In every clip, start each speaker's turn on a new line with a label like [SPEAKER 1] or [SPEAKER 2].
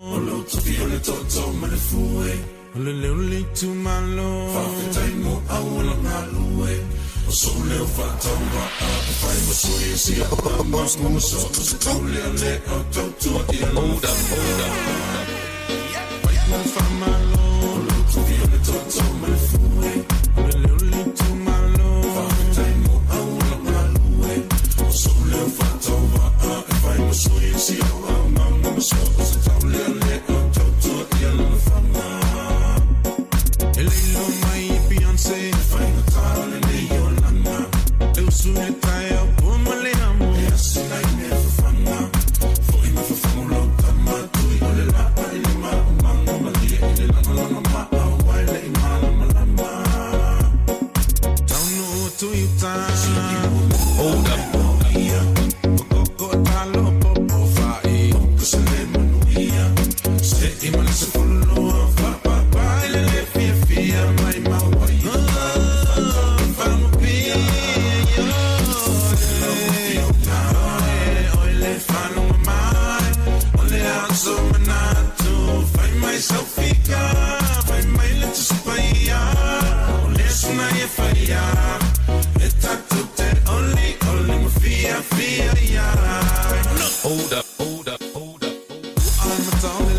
[SPEAKER 1] O lou tofi o le tootoo ma le fue. O le leo le itumalo. Faafetai mo auala galue. O sou leo faatauvaa e fai ma sui o si au tama. Ma so o se taulealea o tautua i lana faiga. Fai ma faamalo. O lou tofi o le tootoo ma le fue. O le leo le itumalo. Faafetai mo auala galue. O sou leo faatauvaa e fai ma sui o si au E le iloa mai e Beyonce E faigata lenei olaga E usu i le taeao pua ma le amo E asi nai mea fafaga Foi ma fafagu lau tama Tui o le laa i le maumaga Malie i le lagalaga maau ai le i malamalama Taunuu atu i uta Hold up. Hold up, hold up, hold up. Hold up, hold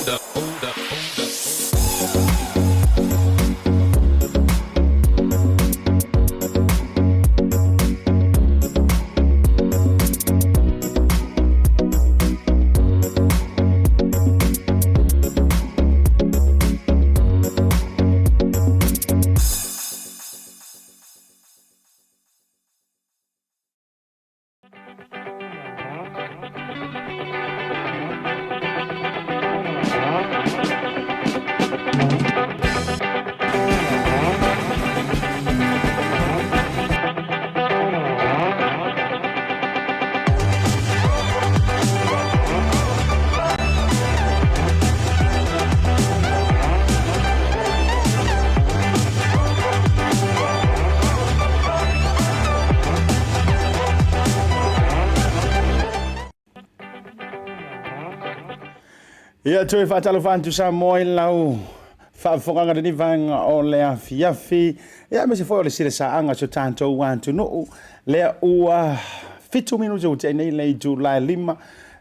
[SPEAKER 1] up, hold up.
[SPEAKER 2] Ia toe faatalofa atu Samoa i lau faafofogaga lenei vaega o le afiafi ia aemaise foi o le silesaaga o si o tatou atunuu lea ua 7 minute ua tea nei le itula e 5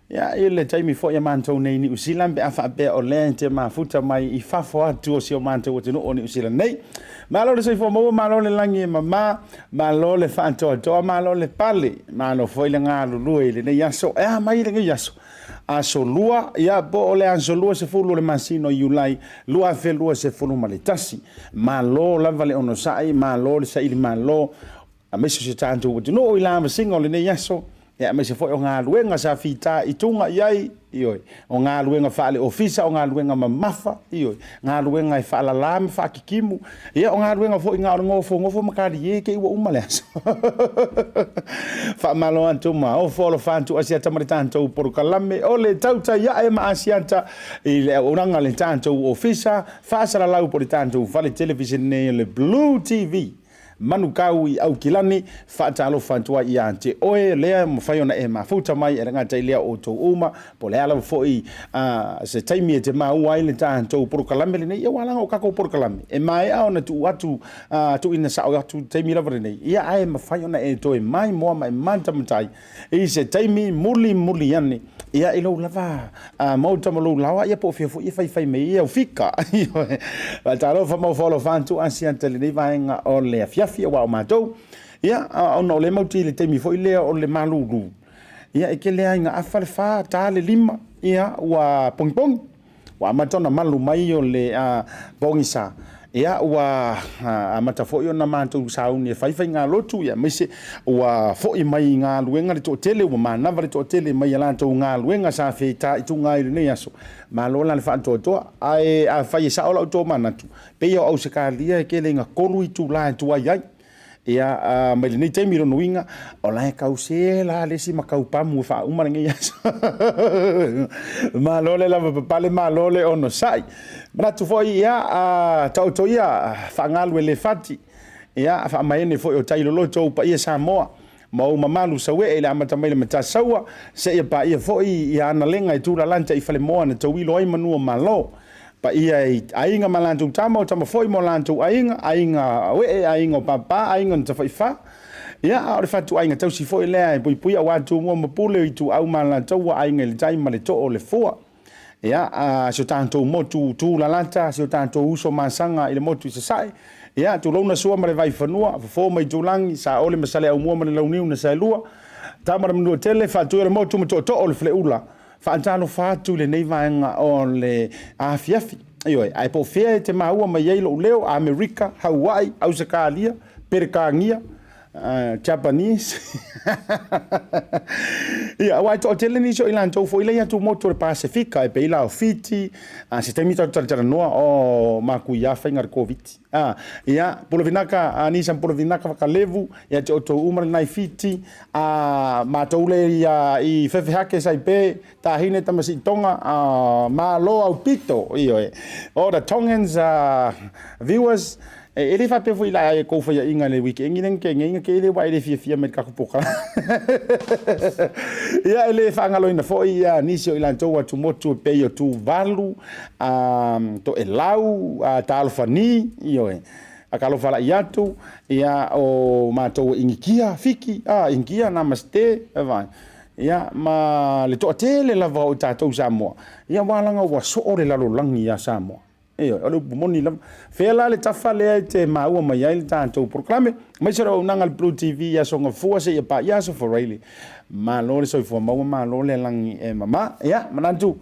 [SPEAKER 2] ia i le taimi foi a matou nei i Niu Sila pe a faapea o lea e te mafuta mai i fafo atu o si o matou atunuu o Niu Sila nei. Malo le soifua maua, malo le lagi e mama, malo le faatoatoa, malo le pale, malo foi le galulue i lenei aso. E a mai lenei aso? Aso Lua, ia po o le aso 20 o le masina o Iulai 2021. Malo lava le onosai, malo le saili malo, aemaise o si o tatou atunuu i lavasiga o lenei aso, ia aemaise foi o galuega sa fita i tuga i ai, ioe, o galuega faale-ofisa, o galuega mamafa, ioe, galuega e faalala ma faakikimu, ia o galuega foi na o le nofonofo ma talie te i ua uma le aso. Faamalo atu ma ofo alofa atu Asiata ma le tatou polokalame o le tautai ae ma Asiata i le auaunaga a le tatou ofisa faasalalau po o le tatou fale televisen nei o le Blue TV. Manukau i Aukilani, faatalofa atu ai ia te oe lea mafai ona e mafuta mai e le gata i lea o outou uma, po o le a lava foi se taimi e te maua ai le tatou polokalame lenei. Ia ua laga o tatou polokalame e maea ona tuu atu, tuuina sao atu i le taimi lava lenei, ia ae mafai ona e toe maimoa ma e matamatai i se taimi mulimuli ane, ia i lou lava maota ma lou laoa, ia po o fea foi e faifai mai ai au fika. Faatalofa ma ofo alofa atu Asiata i lenei vaega o le afiafi, aua o matou, ia ona o lea matou te i le taimi foi lea o le malulu, ia e tele lava ina afa le fa, ta le lima, ia ua pogipogi. Ua amata ona malu mai o le pogisa, ia ua amata foi ona matou sauni e fai faigalotu, ia aemaise ua foi mai i galuega le toatele, ua manava le toatele mai a latou galuega sa fitaituga ai i lenei aso. Malo la le faatoatoa. Ae afai e sao lau tomanatu, pei o Ausetalia e tele ina 3 itula e tuai ai. Ia, mai lenei taimi lona uiga, o la e tau se la le isi matau pamu e faauma lenei aso. Malo le lavapapale, malo le onosai. Manatu foi, ia, taoto ia faagalu e le fati. Ia, faamaene foi o tai loloto ou paia Samoa ma ou mamalu sauee i le amata mai le Matasaua, seia paia foi ia analega e tulalata i Falemoa na tauilo ai manu o Malo. Paia i aiga ma latou tama, o tama foi ma o latou aiga, aiga o ee, aiga o papa, aiga na tafaifa. Ia, a o le fatuaiga tausi foi lea e puipuia aua Tumua ma Pule, o Ituau ma Alataua, Aiga i le Tai ma le Too o le Fua. Ia, a si o tatou motu tulalata, si o tatou uso masaga i le motu i Sasae. Ia, tulouna Sua ma le Vaifanua, Fofo ma Itulagi, Saole ma Saleaaumua ma le Launiu na Saelua, Tama a le Manuatele, Faatui o le Motu ma Tootoo o le Faleula. Faatalofa atu i lenei vaega o le afiafi. Ioe, ae po o fea e te maua mai ai lou leo, Amerika, Hawaii, Ausetalia, Peretania, Japanese. Ia, aua e toatele nisi o i latou foi lea i atumotu o le Pasefika, e pei la o Fiti, se taimi tatou talatalanoa, o makuia faiga le Koviti. A, ia, Polovinaka, a nisa Polovinaka Vakalevu, ia te outou uma lenai Fiti, a matou le ia i Fefehake Saipe, Tahine Tamasiitonga, a malo au pito, ioe. All the Tongans viewers, e le faapea foi la e kou faiaʻiga i le weekend le ke ngeinga ke le wa e le fiafia mai le tatou polokalame. Ia e le faagaloina foi ia nisi o i latou atumotu e pei o Tuvalu, a Toelau, a Talofani, ioe, a talofa laʻi atu, ia o matou e Inikia, Fiki, a Inikia, namaste, vai. Ia ma le toatele lava o tatou Samoa, ia ua laga ua soo le lalolagi ia Samoa. Ioe, o le upu moni lava. Fea la le tafa lea e te maua mai ai le tatou polokalame, aemaise o le auaunaga a le Blue TV i Aso Gafua seia paia Aso Faraile. Malo le soifua maua, malo le lagi e mama. Ia, manatu,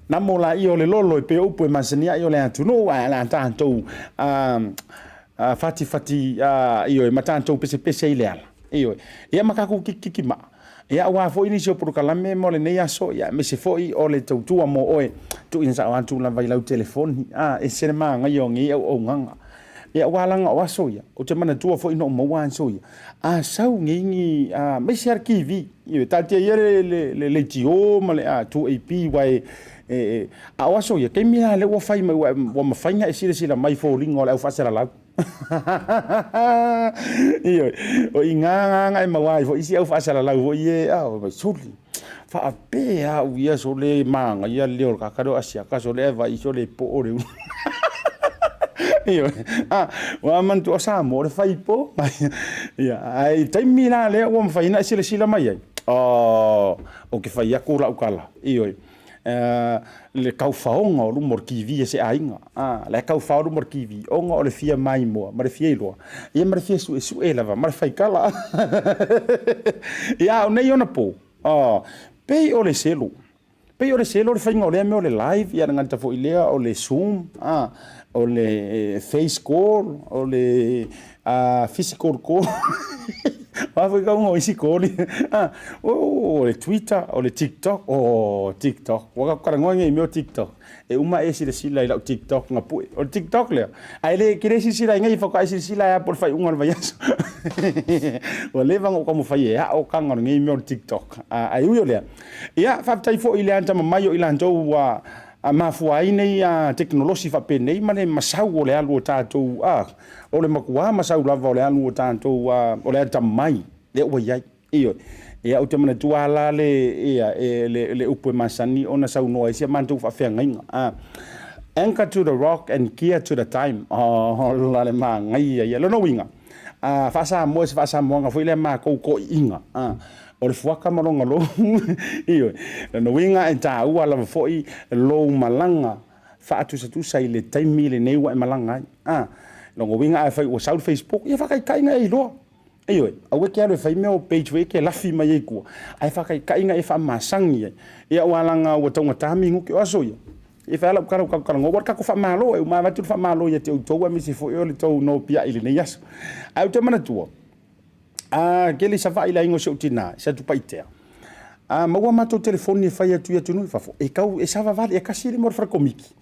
[SPEAKER 2] namo laia o le lolo e pei o upu e masani ai o le atunuu, ae o le a tatou fatifati, ioe, ma tatou pesepese i le ala. Ioe. Ia ma tatou kikikiki maa. Ia aua foi nisi o polokalame mo lenei aso, ia aemaise foi o le tautua mo oe, tuuina sao atu lava i lau telefoni, a, ese le manaia o nei auaunaga. Ia aua laga o aso ia, ou te manatua foi na ou maua aso ia, a sau nei ni, a, aemaise lava le TV, ioe, taatia ia le leitio ma le, a, 2AP, aua e, e, a o aso ia, taimi lava lea ua fai mai, ua mafai ona e silasila mai i foliga o le au faasalalau. Ioe, o i ina na e maua ai foi isi au faasalalau foi e, a, mai soli, faapea au ia sole manaia le leo o le tagata lea o Asiata sole ae vaai sole po o le ulu. Ioe, a, ua manatua o Samoa o le faipo. Ia, ae i taimi la lea ua mafai ona e silasila mai ai, oh, ou te fai atu lau tala, ioe. Le taufaoga o luma o le TV a se aiga. A, la e taufao luma o le TV, ona o le fia maimoa ma le fia iloa, ia ma le fia suesue lava ma le faitala. Ia, a o nei ona po, a, pei o le selo. Pei o le selo le faiga o lea mea o le live, ia le gata foi lea o le Zoom, a, o le face call, o le physical call. O a foi kauga o isi call ia. O le Twitter, o le TikTok, o TikTok. Ua talanoa nei i mea o TikTok. E uma e silasila i lau TikTok na pue. O le TikTok lea. Ae le, ke le silasila i nei, faatoa e silasila ai po o le faaiuga o le vaiaso. Ua leva ona ou taumafai e ao taga o lenei mea o le TikTok. Ae ui o lea, ia, faafetai foi i le atamamai o i latou ua Mafua ai nei tekonolosi faapenei ma le masau o le alu o tatou, o le matua masau lava o le alu o tatou, o le atamai lea ua i ai. Ioe. Ia ou te manatua lava la le, ia, le upu e masani ona saunoa ai si a matou faafeagaiga, anchor to the rock and gear to the time. Oh, la le manaia ia. Lona uiga, faa-Samoa, se faa-Samoaga foi lea matou toeaiina, o le fuata ma lona lou. Ioe. Lona uiga e taua lava foi lou malaga faatusatusa i le taimi lenei ua e malaga ai. Lona uiga afai ua sau le Facebook, ia faataitai e iloa. Ioe, aua e te alu e fai mea o page foi e te lafi mai ai i tua, ae faataitai e faamasani ai. Ia aua leaga ua taugata minute o aso ia. E fai lava lau tala ua tatou talanoa, ua tatou faamalo, e uma avatu le faamalo ia te outou aemaise foi o le tou nopiai i lenei aso. Ae ou te manatua, tele i Savaii i le aiga o si ou tina, i Satupaitea, maua matou telefoni e fai atu i atunuu i fafo, e tau, e savavali, e tasi le mea o le fale komiki,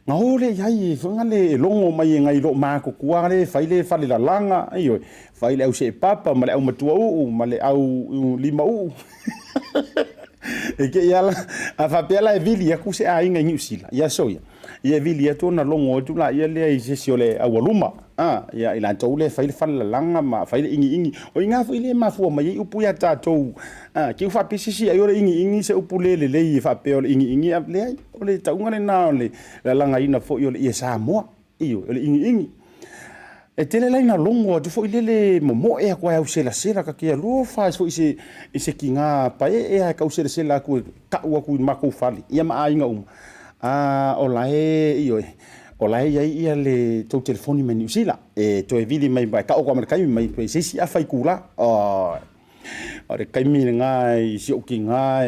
[SPEAKER 2] na o lea i ai e foi le e logo mai e nai loomatutua lea e fai le falelalaga, ioe, fai le au seepapa ma le au matuauu ma le au limauu. E te i ala, a faapea la e vili atu se aiga i Niu Sila i aso ia, ia e vili atu ona logo atu laia lea i se isi o le aualuma, ia i latou lea e fai le falelalaga ma fai le igiigi. O i ina foi lea e mafua mai ai upu ia tatou, te i ua faapea se isi ai o le igiigi se upu le lelei e faapea o le igiigi, a leai, o le tauga lena o le lalagaina foi o le ie Samoa, ioe, o le igiigi. E tele la ina logo atu foi lele momoe atu ai au selasela ta te alofa ai foi i se tiga paee lava e tau selasela atu e tau atu i le matou fale ia ma aiga uma, o la e, ioe, o la e i ai ia le tou telefoni mai Niu Sila e toe vili mai e tau atu lava ma le taimi mai i se isi afa itula. O le taimi lena i si ou tiga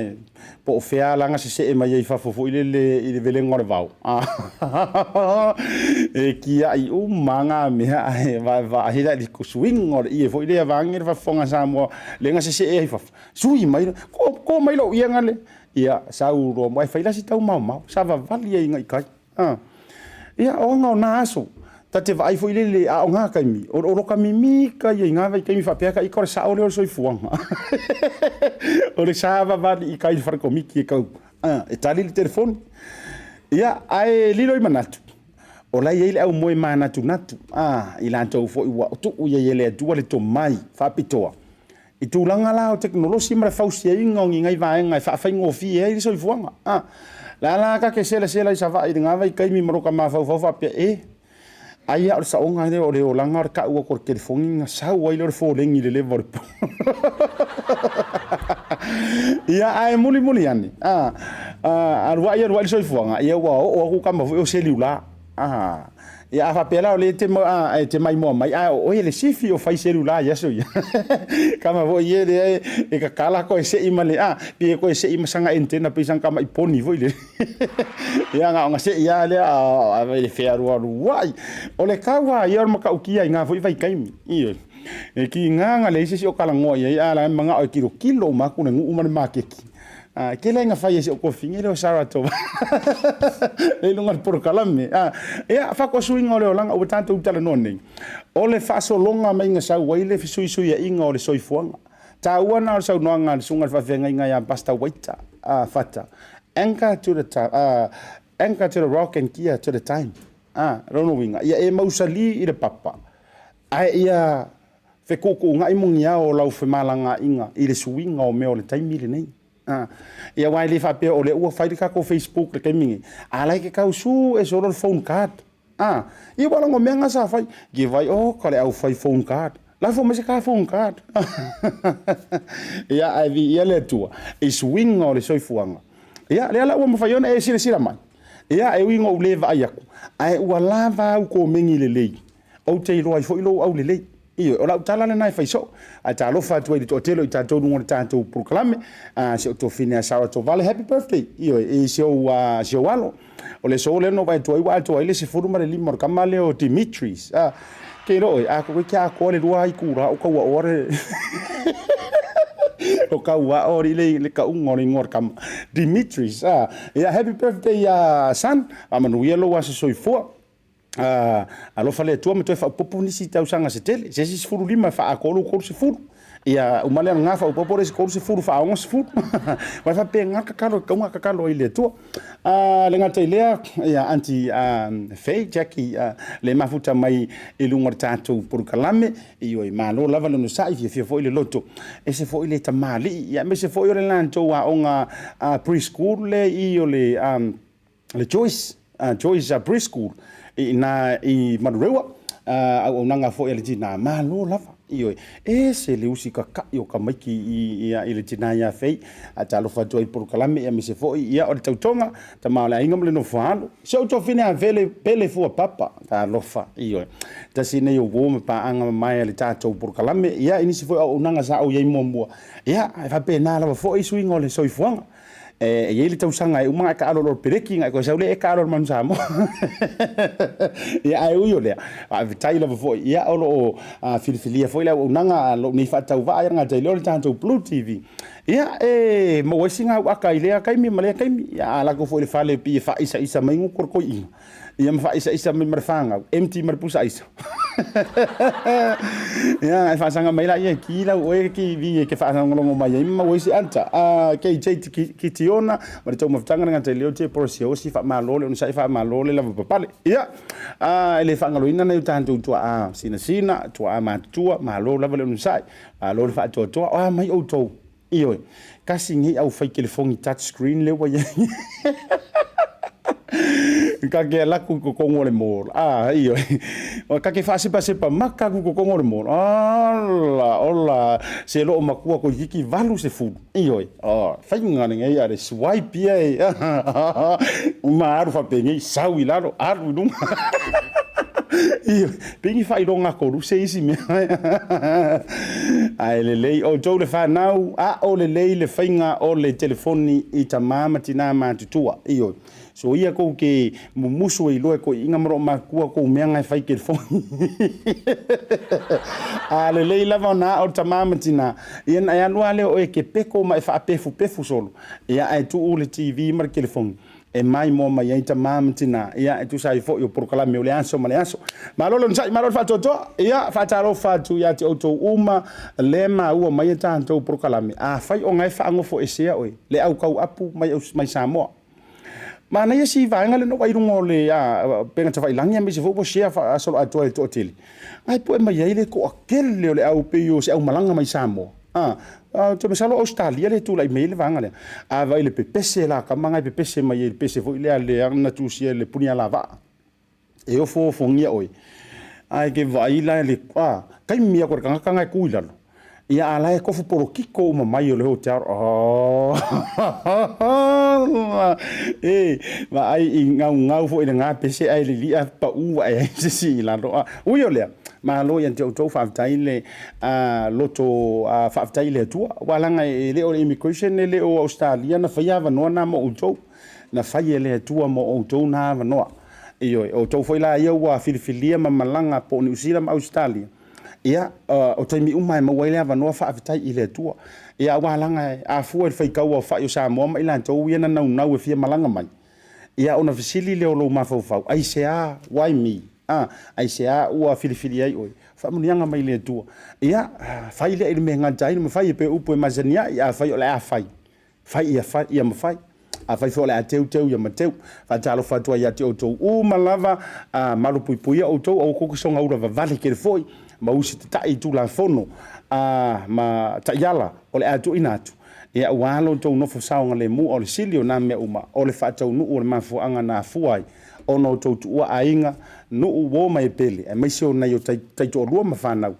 [SPEAKER 2] po o fea la na sesee mai ai i fafo foi lele i le velega o le vao. E kiai uma lava na mea ae vaevae la i le suiga o le ie foi lea vaeane le faafofoga a Samoa lea na sesee ai i fafo, sui mai, to mai lou ie na le, ia sau loa ae fai la si tau maomao, savavali ai agai i tai. Ia, o aga o na aso, ta te vaai foi lele, a o na taimi, o loka mimita ia i na vaitaimi faapea ka ika o le sao lea o le soifuaga. O le savavali i tai i le fale komiti e tau, e tali le telefoni. Ia, ae lilo i manatu, o la e i ai le aumoe manatunatu, i latou foi ua tuu i ai e le Atua le tomai faapitoa, i tulaga la o tekonolosi ma le fausiaina o ni nai vaega e faafaigofie ai le soifuaga. A le a la ta te selasela i Savaii i lena vaitaimi ma lota mafaufau faapea, e, ai lava o le saoga lea o le olaga o le tau atu o le telefoni ona sau ai lea o le foleni i le leva o le po. Ia, ae mulimuli ane, a, alu ai alu ai le soifuaga, ia ua oo atu tama foi o seliula. Ia a faapea la o lea e te maimoa mai, ae o oe le sifi o fai cellular i aso ia. Kama foi ia lea e tatala toe sei ma le, pei e toe sei ma sana antenna pei sana tamai poni foi lele. Ia na ona sei lava lea, a le fealualuai. O le tau lava ia o le matautia i na foi vaitaimi. Ioe. E tiga na leai se isi o talanoa i ai, a o la e manao e tilotilo uma atu le nuu ma le maketi. E tele lava ina fai e si ou tuafafine lea o Sarah Tova lea i luga o le polokalame. Ia, faatoa suiga o le olaga ua tatou talanoa nei, o le faasologa mai na sau ai le fesuisuiaiga o le soifuaga. Taua na o le saunoaga a le susuga i le faafeagaiga ia Pastor Waita Fata, anchor to the rock and gear to the time. Lona uiga, ia e mausali i le papa, ae ia fetuutuunai muniao o lau femalagaaiga i le suiga o mea o le taimi lenei. Ia aua e le faapea o lea ua fai le tatou Facebook i le taimi lenei, a o la e te tau sue solo le phone card. Ia aua leaga o mea na sa fai, ke vai, oh ka le au fai phone card. Lafo mai se ta phone card. Ia ae viia le Atua i suiga o le soifuaga. Ia lea la ua mafai ona e silasila mai. Ia e ui ina ou le vaai atu, ae ua lava au komeni lelei. Ou te iloa ai foi lou aulelei. Ioe, o lau tala lena e fai soo. Ae talofa atu ai i le toatele o i tatou i luga o le tatou polokalame. Si ou tuafafine a Sarah Tovale, happy birthday! Ioe, i si ou, si ou alo. O le aso lea na ou vaai atu ai ua atoa ai le 15 o le tama lea o Dimitris. Ke iloa oe, a toeitiiti atoa le 2 itula o tauaoa le o tauao le le tauga o le igoa o le tama. Dimitris. Ia, happy birthday, son. Faamanuia lou aso soifua. Alofa le Atua ma toe faaopoopo nisi tausaga se tele, se isi 15 e faaatoa lou 30. Ia uma lea ona faaopoopo le isi 30 faa-60. Aua e faapena le tatalo e tatau ona tatalo ai i le Atua. E le gata i lea, ia Aunty Faye Jackie le mafuta mai i luga o le tatou polokalame, ioe, malo lava le onosai, fiafia foi le loto. Ese foi le tamalii, ia aemaise foi o le latou aoga pre-school lea i o le le Joyce, Joyce Preschool i ina i Manurewa, auaunaga foi a le tina, malo lava, ioe, ese le usi kaka'i o tamaiti i, i le tina ia Fei. Talofa atu ai i polokalame, aemaise foi ia o le tautoga, tama o le aiga ma le nofo a alo. Si ou tuafafine a Vele, Pele Fua Papa, talofa, ioe. Tasi lenei o uo ma paaga mamae a le tatou polokalame, ia i nisi foi o auaunaga sa ou i ai muamua, ia e faapena lava foi suiga o le soifuaga. E i ai le tausaga e uma ona e taalo loa i le peleki ona e toe sau lea e taalo i le Manu Samoa. Ia ae ui o lea, faafetai lava foi, ia o lo o filifilia foi le auaunaga a lou nei faatauvaa ia le gata i lea o le tatou Blue TV. Ia e maua ai sina auata i lea taimi ma lea taimi. Ia a alu atu foi i le fale pei e faaisaisa mai gutu o le toeaina, ia ma faaisaisa mai ma le fanau, empty ma le pusa aisa. Ia, e faasaga mai laia e ki lau oe TV e ke faalogologo mai ai ma maua ai se ata. KJ Kitiona ma le taumafataga le gata i leo te Porosiosi faamalo le onosai faamalo le lavapapale. Ia, e le faagaloina nai o tatou tuaa sinasina, tuaa matutua, malo lava le onosai, malo le faatoatoa. O a mai outou? Ioe, tasi nei au fai telefoni touch screen lea ua i ai. Ka ke ala atu i totonu o le mall. Ah, ioe. Ka ke faasepasepa maka atu i totonu o le mall. Ala, ola, se loo matua toeitiiti 80. Ioe. Oh, faiga lenei a le swipe ia e. Ma alu faapenei, sau i lalo, alu i luga. Ioe, pei ni faailoga koluse isi mea. Ae lelei outou le fanau, a'o lelei le faiga o le telefoni i tamā ma tinā matutua. Ioe, soia kou ke mumusu e iloa e toeaiina ma loo matua kou mea na e fai i telefoni. A lelei lava ona a'o le tamā ma tinā, ia ona e alu lava lea o oe e ke peko ma e faapefupefu solo, ia ae tuu le TV ma le telefoni e maimoa mai ai tamā ma tinā, ia, e tusa ai foi o polokalame o le aso ma le aso. Malo le onosai, malo le faatoatoa, ia, faatalofa atu ia te outou uma le maua mai a tatou polokalame. Afai o na e faanofoesea oe, le au tauapu mai, mai Samoa. Manaia si vaega lea na ou vaai i luga o le upega tafailagi aemaise foi ua share faasoloatoa e le toatele. Ae pue mai ai le toatele o le au pei o se aumalaga mai Samoa. Ou te masalo o Ausetalia lea e tulai mai ai le vaega lea. A vaai i le pepese la tama na e pepese mai ai i le pese foi lea lea na tusia i le punialavaa. E ofoofogia oe. Ae ke vaai la le taimi aku le tagata na e tu i lalo. Ia a la e tofu polokiko uma mai o le hotel. Oh. E, vaai i gaugau foi i lena pese ae lilia pau ae ai se isi i lalo. Ui o lea, malo ia te outou, faafetai le loto, faafetai i le Atua. Aua leaga e le o le immigration e le o Ausetalia na faia avanoa na mo outou. Na fai e le Atua mo outou na avanoa. Ioe, o outou foi la ia ua filifilia ma malaga po o Niu Sila ma Ausetalia. Ia, o taimi uma e maua ai le avanoa faafetai i le Atua. Ia, aua leaga a fua i le faitau aofai o Samoa ma i latou ia na naunau e fia malaga mai, ia ona fesili lea o lou mafaufau, aisea, why me? A, aisea ua filifili ai oe? Faamanuiaga mai le Atua. Ia, fai lea i le mea e gata ai le mafai, e pei o upu e masani ai, afai o le a fai, Fai ia fai ia ma fai. Afai foi o le a teuteu ia ma teu. Faatalofa atu ai ia te outou uma lava, a malupuipuia outou, aua tou te sogaula vavale tele foi, ma usitatai i Tulafono a ma taiala o le a tuuina atu, ia aua lo outou nofo saogalemu. A o le sili o na mea uma, o le faataunuu o le mafuaaga na afua ai ona outou tuua aiga, nuu, uo ma e pele, aemaise o nai o taitoalua ma fanau,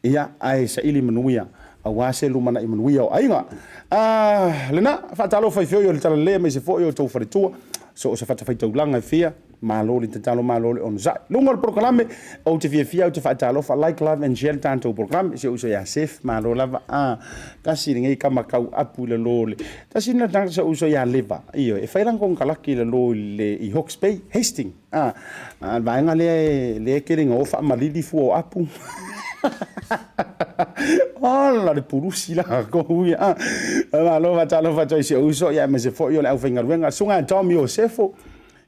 [SPEAKER 2] Ia, ae saili manuia aua se lumanai manuia o aiga. A, lena, faatalofa i feoi o le Talalelei aemaise foi o outou faletua, so o se fatafaitaulaga e fia, malo le tatalo, malo le onosai. Luga o le polokalame, ou te fiafia, ou te faatalofa, like, love and share le tatou polokalame. Si ou uso ia Sef, malo lava. A, tasi lenei kama kau apu i lalo o le, tasi lena tagata si ou uso ia Leva, ioe, e fai lana konekaraki i lalo i le, i Hawke's Bay, Hastings. A, a le vaega lea e, lea e tele ina o faamalili fua o apu. Ola le pulusi latou ia. Malo faatalofa atu ai i si ou uso, ia aemaise foi o le aufaigaluega. Susuga ia Tom Iosefo.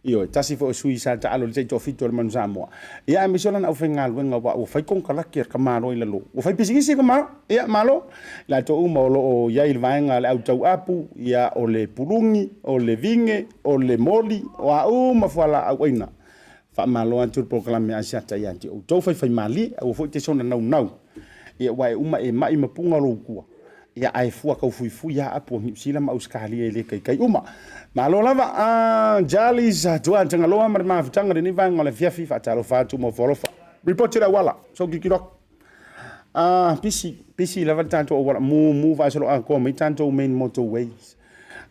[SPEAKER 2] Ioe, tasi foi o sui sa taalo i le taitoafitu o le Manu Samoa. Ia aemaise o lana aufaigaluega aua ua fai konekarate a le tamaloa i lalo. Ua fai pisinisi le tamaloa. Ia malo. I latou uma o lo o i ai i le vaega a le au tauapu, ia o le puluni, o le vine, o le moli, o a uma fualaau aina. Faamalo atu le polokalame a Asiata ia te outou faifaimalie, aua foi e te soona naunau, ia aua e uma e mai ma puna lou tua, ia ae fua taufuifui lava apu a Niu Sila ma Ausetalia e le taitai uma. Malo lava, Charlies Tuatagaloa ma le mafutaga i lenei vaega o le afiafi, faatalofa atu ma ofo alofa. Lipoti le auala, so tilotilo atu. Pisi, pisi lava le tatou auala, mumu faasoloatoa mai tatou main motorways.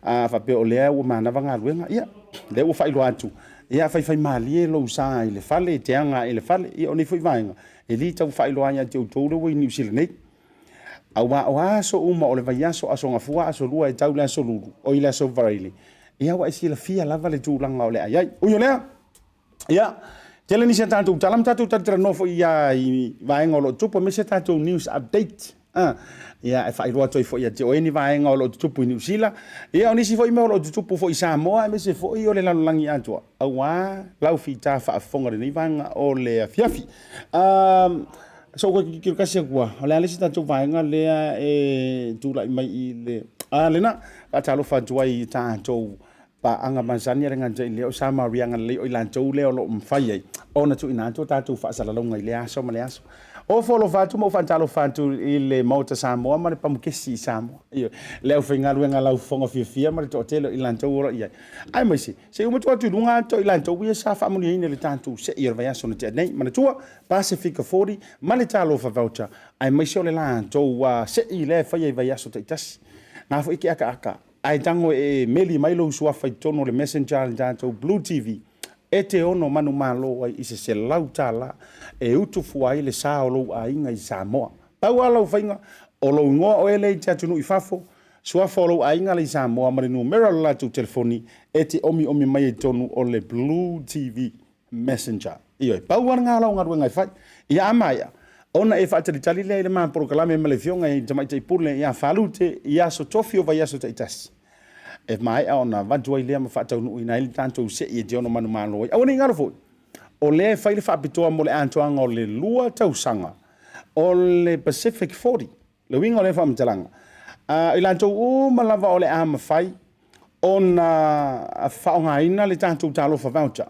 [SPEAKER 2] A faapea o lea ua manava galuega, ia, lea ua faailoa atu, ia faifaimalie lou sa i le fale, e te aga i le fale. Ia o nei foi vaega, e le tau faailoa ia te outou lea ua i Niu Sila nei. Aua o aso uma o le vaiaso, aso Gafua, aso Lua e tau i le aso Lulu, oi le aso Faraile, ia ua e silafia lava le tulaga o le a i ai. Ui o lea, ia, tele nisi a tatou tala ma tatou talatalanoa foi ia i vaega o lo o tutupu, aemaise tatou news update. Ia, e faailoa atu ai foi ia te oe ni vaega o lo o tutupu i Niu Sila. Ia, o nisi foi mea o lo o tutupu foi i Samoa, aemaise foi o le lalolagi atoa, aua lau fita faafofoga i lenei vaega o le afiafi. So ou toe tilotilo tasi atu lava, o le a le isi tatou vaega lea e tulai mai i le... A, lena, faatalofa atu ai i tatou paaga masani a le gata i lea o Samaria Agalelei o i latou lea o lo o mafai ai ona tuuina atu a tatou faasalalauga i lea aso ma lea aso. Ofo alofa atu ma ou faatalofa atu i le Maota Samoa ma le Pamukesi i Samoa. Ioe, le aufaigaluega laufofoga fiafia ma le toatele o i latou o lo o i ai. Aemaise, se i uma atu atu i luga atu i latou ia sa faamanuiaina i le tatou sei o le vaiaso na tea nei. Manatua, Pasefika 40 ma le Talofa Voucher, aemaise o le latou sei lea e faia i vaiaso taitasi. Na foi ke akaaka, ae tago e meli mai lou suafa i totonu o le Messenger a le tatou Blue TV, e te ono manumalo ai i se $100 e utu fua ai le sa o lou aiga i Samoa. Pau lava lau faiga, o lou igoa oe lea i te atunuu i fafo, suafa o lou aiga la i Samoa ma le numera o le latou telefoni e te omiomi mai ai i totonu o le Blue TV Messenger. Ioe, pau lava lena o lau galuega e fai. Ia a maea, ona e faatalitali lea i le ma polokalame ma le Afioga i le Tamaitai Pule ia Falute i aso tofi o vaiaso taitasi. E maea ona avatu ai lea ma faataunuuina ai le tatou sei e te ono manumalo ai. Aua ne i galo foi, o lea e fai le faapitoa mo le atoaga o le 2 tausaga o le Pacific 40. Le uiga o lea faamatalaga, i latou uma lava o le a mafai ona faaaogaina le tatou Talofa Voucher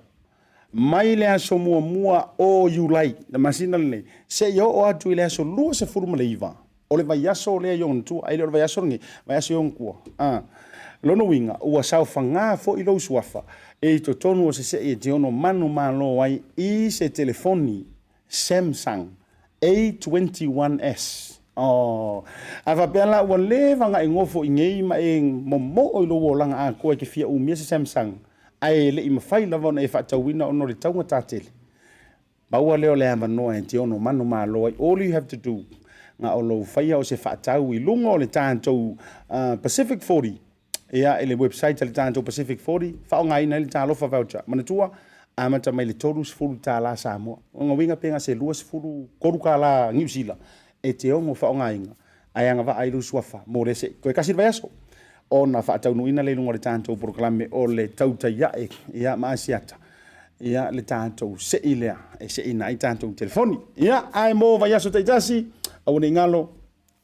[SPEAKER 2] mai le aso muamua o Iulai, le masina lenei, seia oo atu i le aso 29 o le vaiaso lea i ona tua, e le o le vaiaso lenei, vaiaso i ona tua. Lona uiga, ua saofaga foi lou suafa e i totonu o se sei e te ono manumalo ai i se telefoni Samsung A21s. Oh, a faapea la ua leva ona e nofo i inei ma e momoo i lou olaga atoa e te fia umia se Samsung, ae le i mafai lava ona e faatauina ona o le taugata tele. Maua lea o le avanoa e te ono manumalo ai. All you have to do, na o lou faia o se faatau i luga o le tatou Pacific 40, ia, i le website a le tatou Pacific 40, faaaogaina ai le Talofa Voucher. Manatua, amata mai le $30 Samoa. O lona uiga pe gase $23 Niu Sila e te ono faaaogaina, ae agavaa ai lou suafa mo lea sei. Toe tasi le vaiaso ona faataunuuina lea i luga o le tatou polokalame o le Tautai Ae, ia, ma Asiata, ia, le tatou sei lea e seiina ai tatou telefoni. Ia, ae mo vaiaso taitasi, aua ne i galo,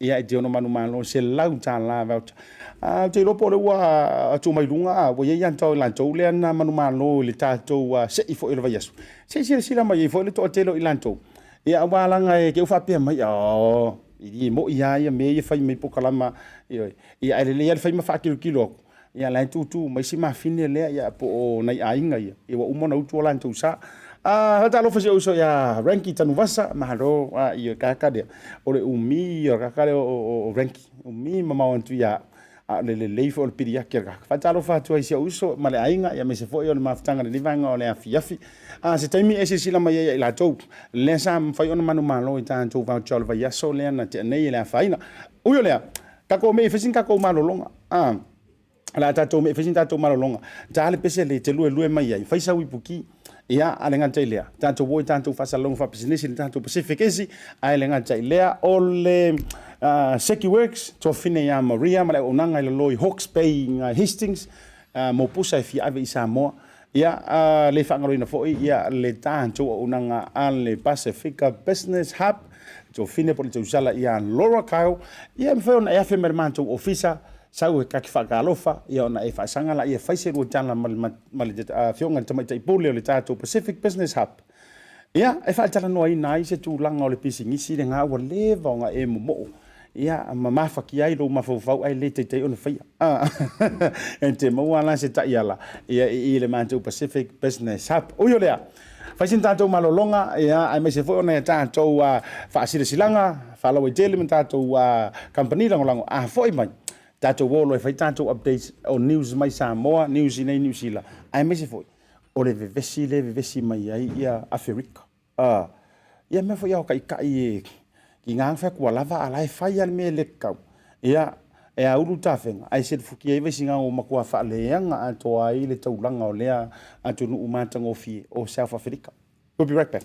[SPEAKER 2] ia e te ono manumalo $100 voucher. Ou te iloa po o lea ua tuu mai luga, ua i ai ia latou lea na manumalo i le tatou sei foi o le vaiaso. Se i silasila mai ai foi le toatele o i latou. Ia aua leaga e te faapea mai, oh, e le moi lava ia mea ia fai mai polokalama, ioe. Ia ae lelei lava le fai ma faatilotilo atu. Ia la e tutu mai si mafine lea, ia po o nai aiga ia, ia ua uma ona utu o latou sa. Faatalofa i si ou uso ia Ranky Tanuvasa, malo, ia kaka lea. O le umi ia kaka lea o Ranky, umi mamao atu ia au. A o le lelei foi o le pili ake o le kaka. Faatalofa atu ai i si ou uso ma le aiga, ia aemaise foi o le mafutaga i lenei vaega o le afiafi. Se taimi e silasila mai ai ia i latou, lea sa mafai ona manumalo i tatou voucher o le vaiaso lea na tea nei e le afaina. Ui o lea, tatou mei e fai sina tatou malologa. O le a tatou mei e fai sina tatou malologa. Ta le pese le te luelue mai ai, fai sau ipuki. Ia, a le gata i lea, tatou o i tatou faasalalauga faapisinisi i le tatou Pacific Esi, ae le gata i lea, o le Seki Works, tuafafine ia Maria ma le auaunaga i lalo i Hawke's Bay i Hastings, mo pusa e fia ave i Samoa. Ia, a le faagaloina foi ia le tatou auaunaga a le Pasefika Business Hub, Tofine po o le tausala ia Laura Kyle, ia e mafai ona e afe mai le matou ofisa, sau e kaki faatalofa, ia ona e faasaga laia e fai se lua tala ma le, ma le afioga i le Tamaitai Pule o le tatou Pacific Business Hub. Ia, e faatalanoaina ai se tulaga o le pisinisi lena ua leva ona e momoo, ia, ma mafatia ai lou mafaufau ae le taitai ona faia. E te maua la se taiala, ia, i i le matou Pacific Business Hub. Ui o lea, fai sina tatou malologa, ia, aemaise foi o nai a tatou faasilasilaga faalauaitele ma tatou kamupani lagolago, a foi mai, tatou o loa e fai tatou updates o news mai Samoa, news i inei i Niu Sila, aemaise foi o le vevesi lea e vevesi mai ai ia Aferika. A, ia mea foi ao taitai e tiga ona fai atu ua lava a la e fai lava le mea e le tatau. Ia, e aulu tafega ae selefutia ai Vaisigano ua matua faaleaga atoa ai le taulaga o lea atunuu matagofie o South Africa. We'll be right back.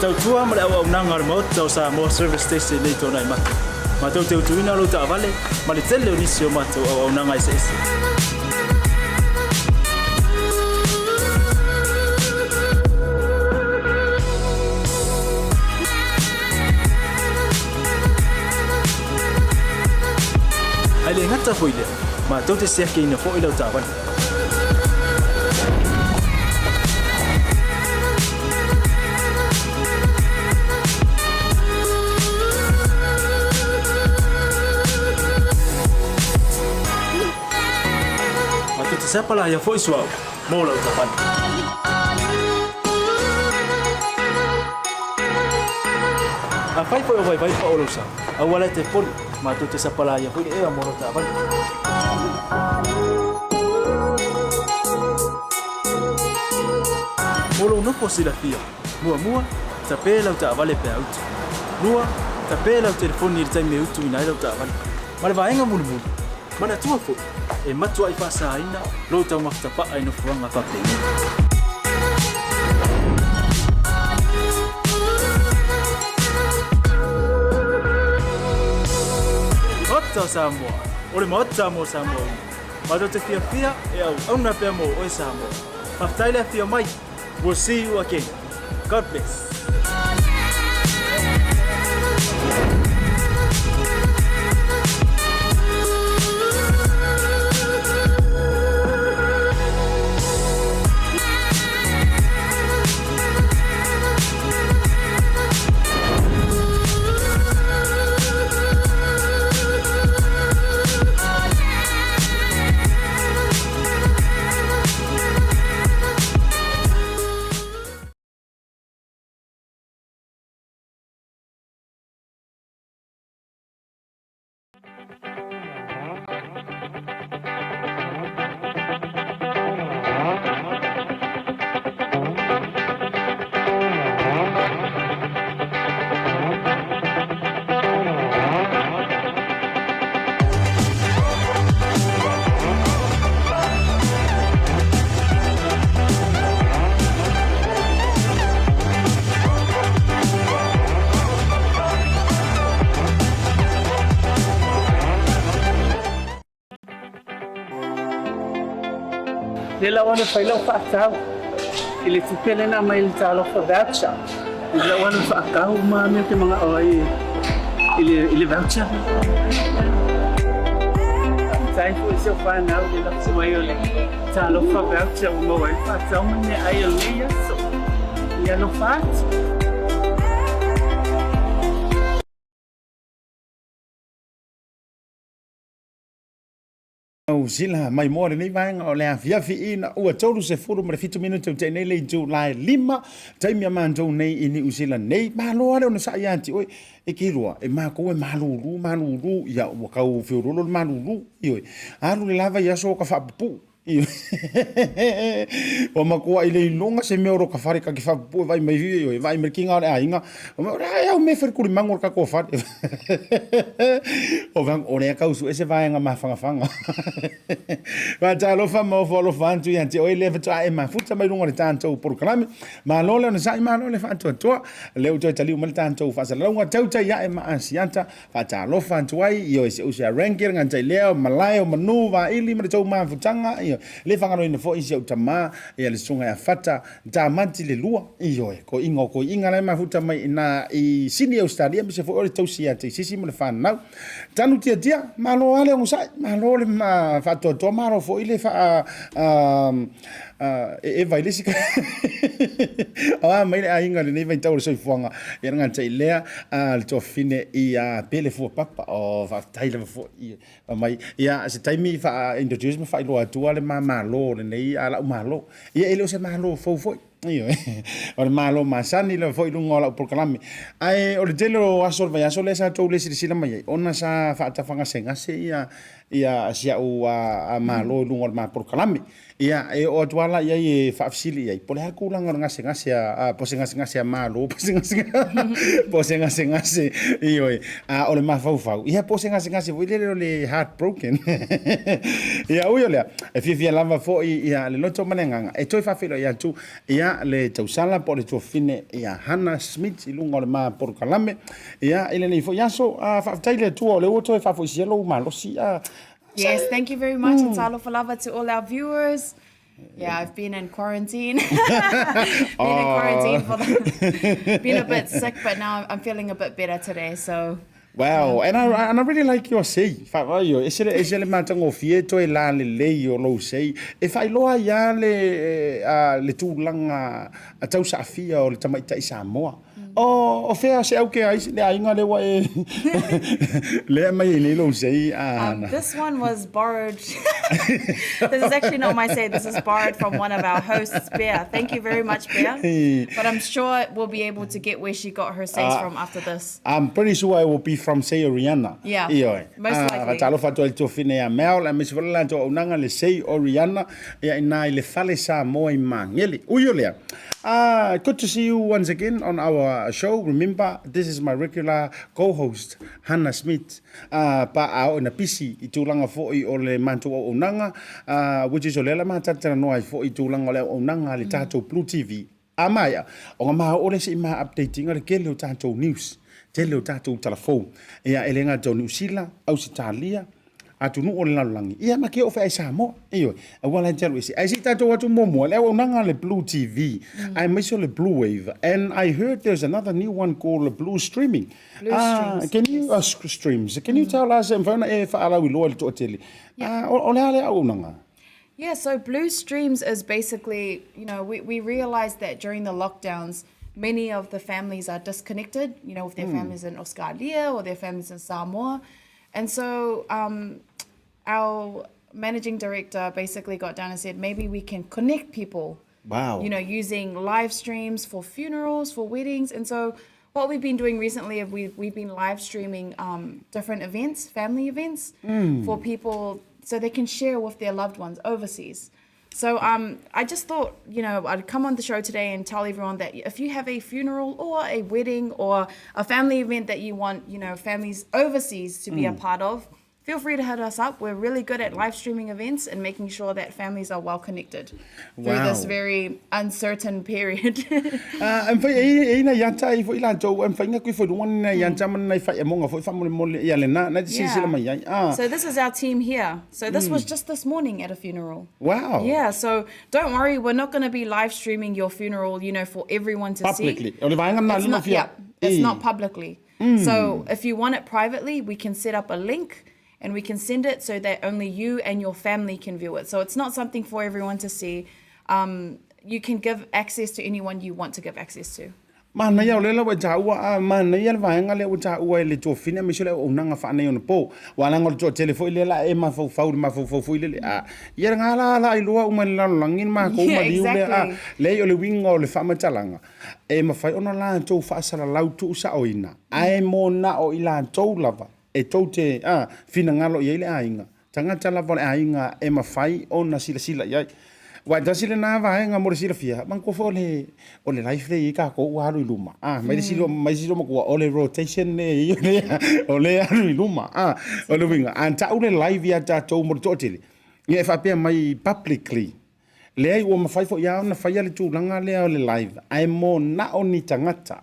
[SPEAKER 3] Tautua ma le auaunaga a le Maota o Samoa Service Station i nei tuanai mata. Matou te utuina lou taavale ma le tele o nisi o matou auaunaga eseese. le gata foi i lea, matou te siakiina foi lau taavale. Matou te sapalaia foi suauu mo lau taavale. Afai foi o vaivai pao lou sa, aua la e te poli, matou te sapalaia foi le ea mo lau taavale. Mo lou nofo silafia, muamua, tape lau taavale pe a utu. Lua, tape lau telefoni i le taimi e utuina ai lau taavale. Ma le vaega mulimuli, manatua foi, e matuai faasaina lou taumafa tapaa i nofoaga faapenei. Maota o Samoa, o le Maota mo Samoa uma. Matou te fiafia e auauna pea mo oe Samoa. Faafetai le afio mai. We'll see you again. God bless.
[SPEAKER 4] Lea la ua fai lau faatau i le tupe lea na aumai i le Talofa Voucher. Lea la ua faatau uma mea ou te manao ai i le, i le voucher. Faafetai foi i si ou fanau i le lafo mai o le Talofa Voucher ua maua ai le faatau ma le meaai o lenei aso. Ia alofa atu.
[SPEAKER 2] Niu Sila mai moa lenei vaega o le afiafi ina ua 37 minute o te nei le Itulai 5 taimi a matou nei i Niu Sila nei. Malo lava le onosai ia te oe e ke lua e matou e malulu malulu ia ua tau feoloolo le malulu ioe. Alu le lava i aso o ka faapupuu. Ua matuai le iloga se mea o lo ka fale ka ke faapupuu e vaai mai ioe, vaai mai le kiga o le aiga. O le a au mea e fai le kulimagu o le tatou fale. O vaega, o lea tau sue se vaega mafanafana. Faatalofa ma ofo alofa atu ia te oe lea faatoa e mafuta mai luga o le tatou polokalame. Malo le onosai, malo le faatoatoa. Lea ua toe taliu mai le tatou faasalalauga tautai ae ma Asiata. Faatalofa atu ai, ioe, si ou uso ia Rankin, gata i lea, o Malae, o Manu, Vaili ma le tou mafutaga, ioe. Le faagaloina foi si ou tama, ia le susuga ia Fata Tamati le lua, ioe, koiga o koiga la e mafuta mai ina i Sini Ausetalia aemaise foi o le tausi ia Teisisi ma le fanau. Tanu tiatia, malo lava le onosai, malo le faatoatoa, malo foi le faa e eva i le isi Aua mai le aiga i lenei vaitau o le soifuaga, ia le gata i lea, le tuafafine ia Pele Fua Papa, oh faafetai lava foi. Fai mai, ia, se taimi faa-introduce ma faailoa atua le ma Malo lenei a la'u Malo. Ia, e le o se Malo fou foi, ioe, o le Malo masani lava foi i luga o la'u polokalame. Ae o le tele o aso o le vaiaso lea sa tou le silasila mai ai, ona sa faatafagasegase ia, ia si a'u a, Malo i luga o le ma polokalame. Ia, e oo atu lava la i ai e faafesili i ai, po o le a le tulaga o le gasegase a, po o se gasegase a Malo, po o se po o se gasegase, ioe, a o le mafaufau, ia po o se gasegase foi lele o le heart broken. Ia, ui o lea, e fiafia lava foi ia le loto ma le agaga e toe faafeiloai atu ia le tausala po o le tuafafine ia Hannah Smith i luga o le ma polokalame. Ia, i lenei foi aso, a, faafetai i le Atua o lea ua toe faafoisia lou malosi, a,
[SPEAKER 5] Yes, thank you very much. And talofa lava to all our viewers. Yeah, I've been in quarantine. Been in quarantine for the, been a bit sick, but now I'm feeling a bit better today. So
[SPEAKER 2] Wow, and I, and I really like your sei. Whaavaio, e sele, e sele matagofie toe la lelei o lou sei. E whailoa ia le, uh, le tūlanga a tau saafia o le tamaitai Samoa. O, o whea se au ke ai, le ainga le wa e, le mai e nei lou sei.
[SPEAKER 5] Um, this one was borrowed. this is actually not my sei. This is borrowed from one of our hosts, Bea. Thank you very much, Bea. But I'm sure we'll be able to get where she got her seis from after this.
[SPEAKER 2] I'm pretty sure it will be from Sei Oriana.
[SPEAKER 5] Yeah,
[SPEAKER 2] Ioe.
[SPEAKER 5] most likely.
[SPEAKER 2] Talofa atu ai le tuafine ia Mel, aemaise foi le latou auaunaga le Sei Oriana, ia ina i le fale Samoa i Magele. Ui o lea, uh, good to see you once again on our show. Remember, this is my regular co-host, Hannah Smith. Uh, pa a o ina pisi i tulaga foi o le matou auaunaga, uh, which is o lea la matalatalanoa ai foi i tulaga o le auaunaga a le tatou Blue TV. A maea, o nga maha ole se i maha update inga le kele o tatou news, tele o tatou tala fou. Ia e le gata o Niu Sila, Ausitalia, atunuu o le lalolagi, ia ma ke oo feai Samoa. Ioe, aua la e te alu ese. Ae se i tatou atu muamua, le auaunaga a le Blue TV, aemaise o le Blue Wave. And I heard there's another new one called the Blue Streaming.
[SPEAKER 5] Blue Streams.
[SPEAKER 2] Can you, streams. Can you tell us, e mafai ona e faalauiloa i le toatele, o le a lea auaunaga?
[SPEAKER 5] Yeah, so Blue Streams is basically, you know, we, we realized that during the lockdowns, many of the families are disconnected, you know, with their families in Australia or their families in Samoa. And so um, our managing director basically got down and said, maybe we can connect people.
[SPEAKER 2] Wow.
[SPEAKER 5] You know, using live streams for funerals, for weddings. And so what we've been doing recently is we've, we've been live streaming um, different events, family events, for people so they can share with their loved ones overseas. So um, I just thought, you know, I'd come on the show today and tell everyone that if you have a funeral or a wedding or a family event that you want, you know, families overseas to be a part of, feel free to hit us up. We're really good at live streaming events and making sure that families are well connected through this very uncertain period.
[SPEAKER 2] Ah, e mafai e i nai ata ai foi latou, e mafai ona kui foi i luga nai ata ma nai faiamoga foi faamolemole ia lena, na te silasila mai ai.
[SPEAKER 5] Ah. So this is our team here. So this was just this morning at a funeral.
[SPEAKER 2] Wow.
[SPEAKER 5] Yeah, so don't worry, we're not going to be live streaming your funeral, you know, for everyone to
[SPEAKER 2] Publicly.
[SPEAKER 5] see.
[SPEAKER 2] O le vaega lena
[SPEAKER 5] It's
[SPEAKER 2] lena
[SPEAKER 5] not,
[SPEAKER 2] fia.
[SPEAKER 5] yeah, it's not publicly. So if you want it privately, we can set up a link and we can send it so that only you and your family can view it. So it's not something for everyone to see. Um, you can give access to anyone you want to give access to.
[SPEAKER 2] Manaia o lea la ua e taua a manaia le vaega lea ua taua e le tuafine aemaise o le auaunaga faaneionapo. Ua leaga o le toatele foi lea la e mafaufau i le mafaufau foi lele a ia lena la la iloa uma i le lalolagi le matou
[SPEAKER 5] Yeah,
[SPEAKER 2] maliu lea a
[SPEAKER 5] exactly.
[SPEAKER 2] leai o le uiga o le faamatalaga e mafai ona latou faasalalau tuusaoina ae mo na o i latou lava e tou te a finagalo i ai le aiga tagata lava o le aiga e mafai ona silasila i ai. Aua e tasi lena vaega mo le silafia, manatua foi o le, o le life lea e i ai tatou ua alu i luma, a, mai le isi lua, mai le isi lua matua, o le rotation lea e i ai, o lea e alu i luma, a, o le uiga, a tau le live ia tatou mo le toatele, ia e faapea mai publicly, leai ua mafai foi lava ona faia le tulaga lea o le live, ae mo na o ni tagata.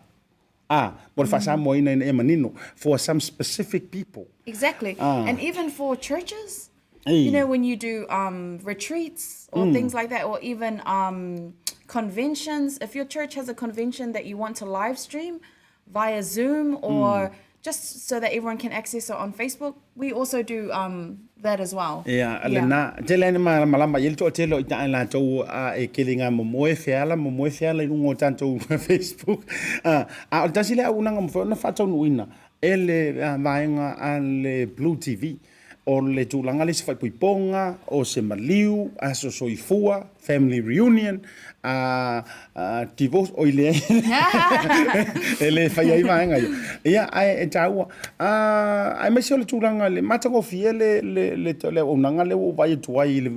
[SPEAKER 2] A, mo le faasamoaina ina ia manino, for some specific people.
[SPEAKER 5] Exactly.
[SPEAKER 2] Ah.
[SPEAKER 5] And even for churches,
[SPEAKER 2] Ei.
[SPEAKER 5] you know, when you do um, retreats or things like that, or even um, conventions, if your church has a convention that you want to live stream via Zoom or just so that everyone can access it on Facebook, we also do um, that as well.
[SPEAKER 2] Ia, lena, tele ai na malamalama i ai le toatele o ita ai latou a e kele i ngā momoe feala, momoe feala i luga o tatou Facebook. A, a o le tasi lea auaunaga ua mafai ona faataunuuina e le vaega a le Blue TV, o le tulaga lea i se faaipoipoga, o se maliu, aso soifua, family reunion, a divorce, oi leai, e le fai ai vaega ia. Ia, ae e taua. Aemaise o le tulaga i le matagofie le, le, le, le auaunaga lea ua ou vaai atu ai i le,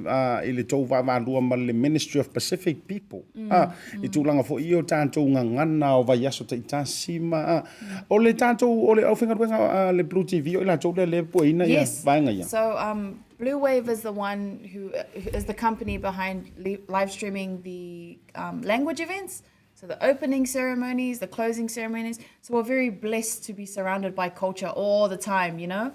[SPEAKER 2] i le tou vaavaalua ma le Ministry of Pacific People. I tulaga foi ia o tatou gagana o vaiaso taitasi ma, o le tatou, o le aufaigaluega a le Blue TV o i latou lea lea e pueina ia vaega ia.
[SPEAKER 5] So, um, Blue Wave is the one who is the company behind live streaming the um, language events. So the opening ceremonies, the closing ceremonies. So we're very blessed to be surrounded by culture all the time, you know?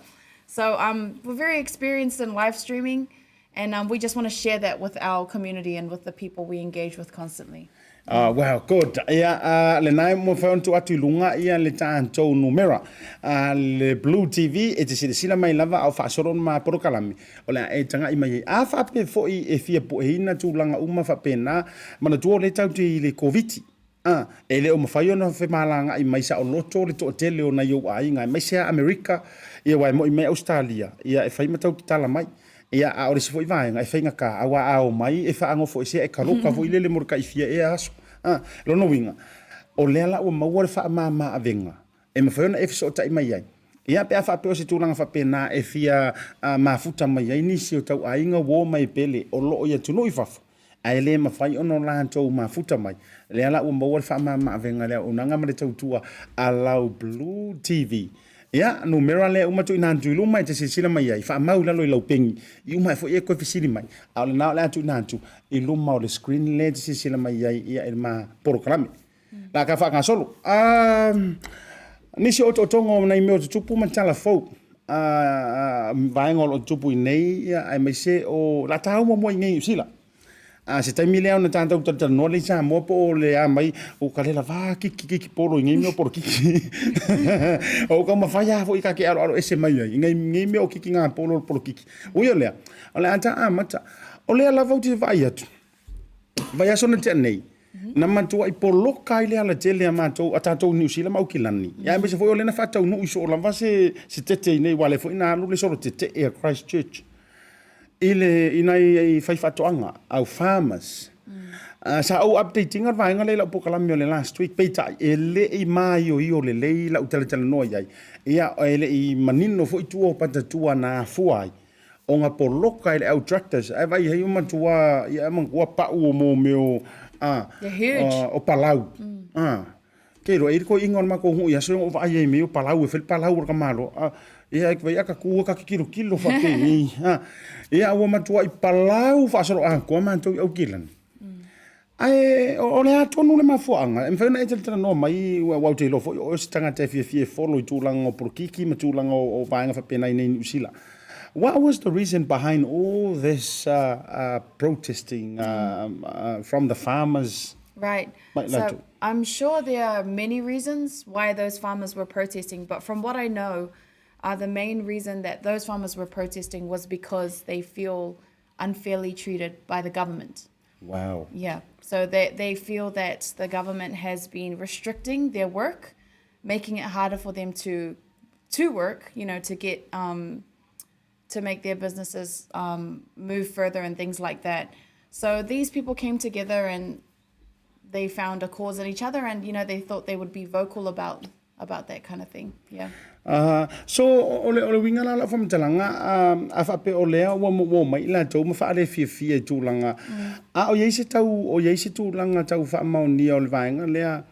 [SPEAKER 5] So um, we're very experienced in live streaming and um, we just want to share that with our community and with the people we engage with constantly.
[SPEAKER 2] Uh, well, good. Ia, uh, lena e mafai ona tuu atu i luga ia le tatou numera. Uh, le Blue TV e te silasila mai lava a o faasolo ona ma polokalame. O le a e taga'i mai ai. A faapea foi e fia pueina tulaga uma faapena, manatua o lea tatou te i le Koviti. A, e le o mafai ona femalaga'i mai saoloto le toatele o nai ou aiga, aemaise lava Amerika, ia aua e mo'i mai Ausetalia, ia e fai ma tau tatala mai. Ia, a o le isi foi vaega, e faigata, aua a omai e faanofoesea, e taloka foi lele mo le tai fia ea aso. A, lona uiga, o lea la ua maua le faamama avega e mafai ona e fesootai mai ai. Ia, pe a faapea o se tulaga faapena e fia mafuta mai ai nisi o tau aiga uo ma e pele o lo o i atunuu i fafo, ae le mafai ona o latou mafuta mai, lea la ua maua le faamama-avega i le auaunaga ma le tautua a lau Blue TV. Ia, numera lea uma tuuina atu i luma e te silasila mai ai, faamau i lalo i lau peni, i uma ae foi e toe fesili mai, a o lena o le a tuuina atu i luma o le screen lea e te silasila mai ai ia i le ma polokalame. La ka faagasolo. Nisi o otootoga o nai mea o tutupu ma tala fou. Vaega o lo o tutupu i nei, ia, aemaise o la taua muamua i nei Niu Sila. A se taimi lea ona tatou talatalanoa lea i Samoa po o le a mai, o ka le lavā kiki kiki polo i nei mea o polokiki. O taumafai lava foi ta te aloalo ese mai ai i nei mea o kiki ngā polo o le polokiki. Ui o lea, o le a ta amata. O lea lava ou te vaai atu, vaiaso na tea nei, na matuai poloka ai le alatele a matou, a tatou i Niu Sila ma Aukilani. Ia aemaise foi o lea na faataunuu i soo lava se, se tete i nei, aua o lea foi na alu le solo tetee a Christchurch i le, i nai faifaatoaga, au farmers. Sa ou update ina le vaega lea i lau polokalame o le last week, peitai e le i maioio lelei lau talatalanoa i ai. Ia, e le i manino foi tua o patatua na afua ai ona poloka e le au tractors ae vaai ai o matua ia matua pau o mo mea o a o palau a ke iloa e i le toeaina o le matou nuu i aso ia na ou vaai ai i mea o palau e fai le palau o le tamaloa a ia e vaai aka tu ka kilokilo faapeni a ia ua matuai palau faasoloatoa matou i Aukilani. Ae o le a tonu le mafuaaga? E mafai ona e talatalanoa mai, aua ou te iloa foi o oe o se tagata e fiafia e follow i tulaga o polokiki ma tulaga o vaega faapena i inei i Niu Sila. What was the reason behind all this protesting from the farmers?
[SPEAKER 5] Right. So I'm sure there are many reasons why those farmers were protesting, but from what I know, the main reason that those farmers were protesting was because they feel unfairly treated by the government.
[SPEAKER 2] Wow.
[SPEAKER 5] Yeah. So they, they feel that the government has been restricting their work, making it harder for them to to work, you know, to get um, to make their businesses um, move further and things like that. So these people came together and they found a cause in each other and you know they thought they would be vocal about about that kind of thing. Yeah.
[SPEAKER 2] So, o le, o le uiga la o lau faamatalaga, a faapea o lea ua ua omai i latou ma faalefiafia i tulaga, a o i ai se tau, o i ai se tulaga tau faamaonia o le vaega lea,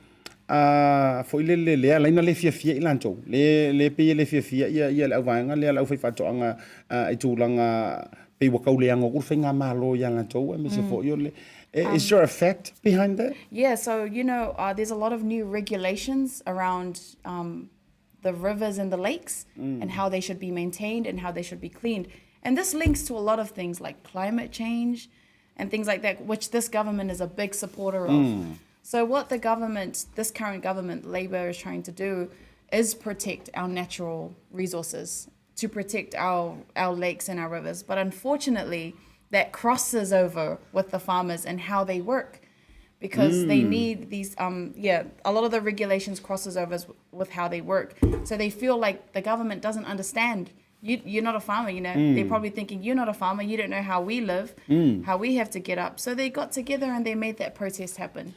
[SPEAKER 2] foi lele, lea e ala ai ona le fiafia i latou, lea, lea e pei e le fiafia ia, ia le auvaega lea, le aufaifaatoaga i tulaga pei ua tau leaga atu le faigamalo ia latou aemaise foi o le, Is there a fact behind that?
[SPEAKER 5] Yeah, so you know, there's a lot of new regulations around um, the rivers and the lakes mm. and how they should be maintained and how they should be cleaned. And this links to a lot of things like climate change and things like that, which this government is a big supporter of. Mm. So, what the government, this current government, Labour, is trying to do is protect our natural resources, to protect our, our lakes and our rivers. But unfortunately, that crosses over with the farmers and how they work because mm. they need these um yeah a lot of the regulations crosses over with how they work so they feel like the government doesn't understand you, you're not a farmer you know mm. they're probably thinking you're not a farmer you don't know how we live mm. how we have to get up so they got together and they made that protest happen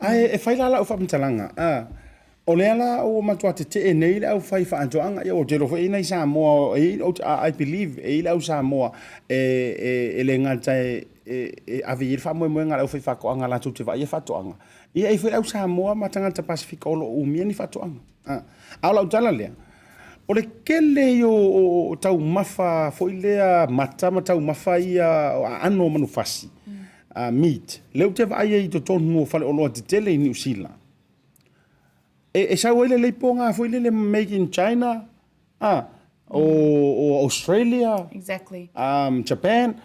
[SPEAKER 2] Ae e fai la lau faamatalaga, a, o lea la ua matua tetee nei le aufaifaatoaga, ia ua tele foi i nai Samoa, e i ai, I believe, e i ai le au Samoa e, e, e le gata e, e, e ave i ai le faamoemoega a le aufaifaatoaga latou te vaaia faatoaga, ia e i ai foi le au Samoa ma tagata Pasefika o lo o umia ni faatoaga. A, a o lau tala lea, o le tele ia o, o taumafa foi lea mata ma taumafa ia aano o manufasi, meat, lea ou te vaai ai i totonu o faleoloa tetele i Niu Sila, e, e sau ai le leipoga foi lele made in China, a, o, o Australia,
[SPEAKER 5] exactly.
[SPEAKER 2] Japan.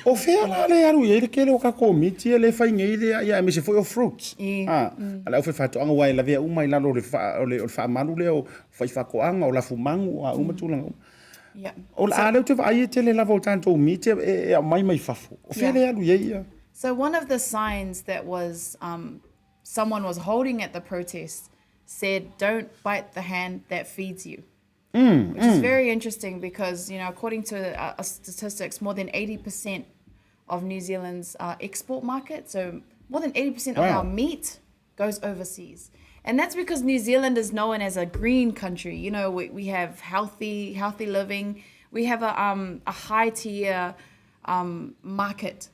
[SPEAKER 2] O fea la le alu i ai le tele o tatou miti ia lea e fai nei lea, ia aemaise foi o fruits. A le aufaifaatoaga aua e lavea uma i lalo o le o le faamalu lea o faifaatoaga, o lafumanu, o a uma tulaga uma. O le a lea ou te vaai e tele lava o tatou miti e aumai mai fafo. O fea le alu i ai ia?
[SPEAKER 5] So one of the signs that was um, someone was holding at the protest said, "Don't bite the hand that feeds you." Mm, Which mm. is very interesting because, you know, according to uh, statistics, more than 80% of New Zealand's uh, export market, so more than 80% wow. of our meat goes overseas. And that's because New Zealand is known as a green country. You know, we, we have healthy, healthy living. We have a, um, a high tier um, market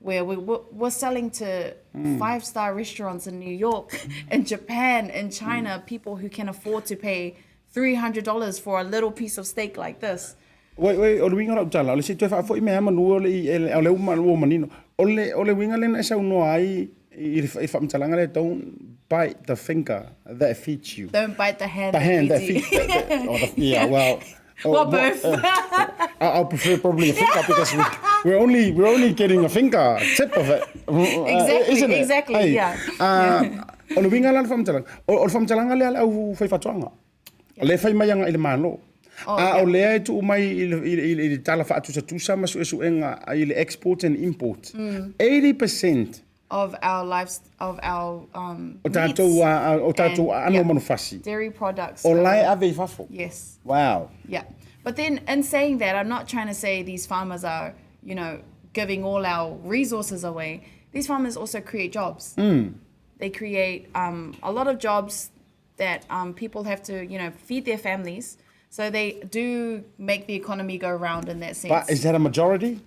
[SPEAKER 5] where we, we're selling to mm. five star restaurants in New York, in Japan, in China, mm. people who can afford to pay $300 for a little piece of steak like this.
[SPEAKER 2] Wait, wait, o le uiga o lau tala, o le se i toe faafoi mea manu o le, o le uma ua manino. O le, o le uiga lea na e saunoa ai i le faamatalaga lea, don't bite the finger that feeds you.
[SPEAKER 5] Don't bite the hand
[SPEAKER 2] the hand
[SPEAKER 5] that feeds
[SPEAKER 2] you. That, that, oh, the, yeah, well,
[SPEAKER 5] Oh, well, both.
[SPEAKER 2] I'll prefer probably a finger because we, we're only we're only getting a finger tip of it.
[SPEAKER 5] Exactly,
[SPEAKER 2] isn't it?
[SPEAKER 5] Exactly. Hey, yeah.
[SPEAKER 2] O le uiga la o le faamatalaga. O le faamatalaga lea a le aufaifaatoaga. O lea e fai mai agai i le Malo. Oh, a o lea e tuu mai i le, i le, i le tala faatusatusa ma suesuega i le export and import. 80%
[SPEAKER 5] of our lives of our um
[SPEAKER 2] o tatou o tatou aano manufasi.
[SPEAKER 5] Dairy products.
[SPEAKER 2] O la e ave i fafo.
[SPEAKER 5] Yes.
[SPEAKER 2] Wow.
[SPEAKER 5] Yeah. But then in saying that, I'm not trying to say these farmers are, you know, giving all our resources away. These farmers also create jobs. Mm. They create um, a lot of jobs that um, people have to, you know, feed their families. So they do make the economy go round in that sense.
[SPEAKER 2] But is that a majority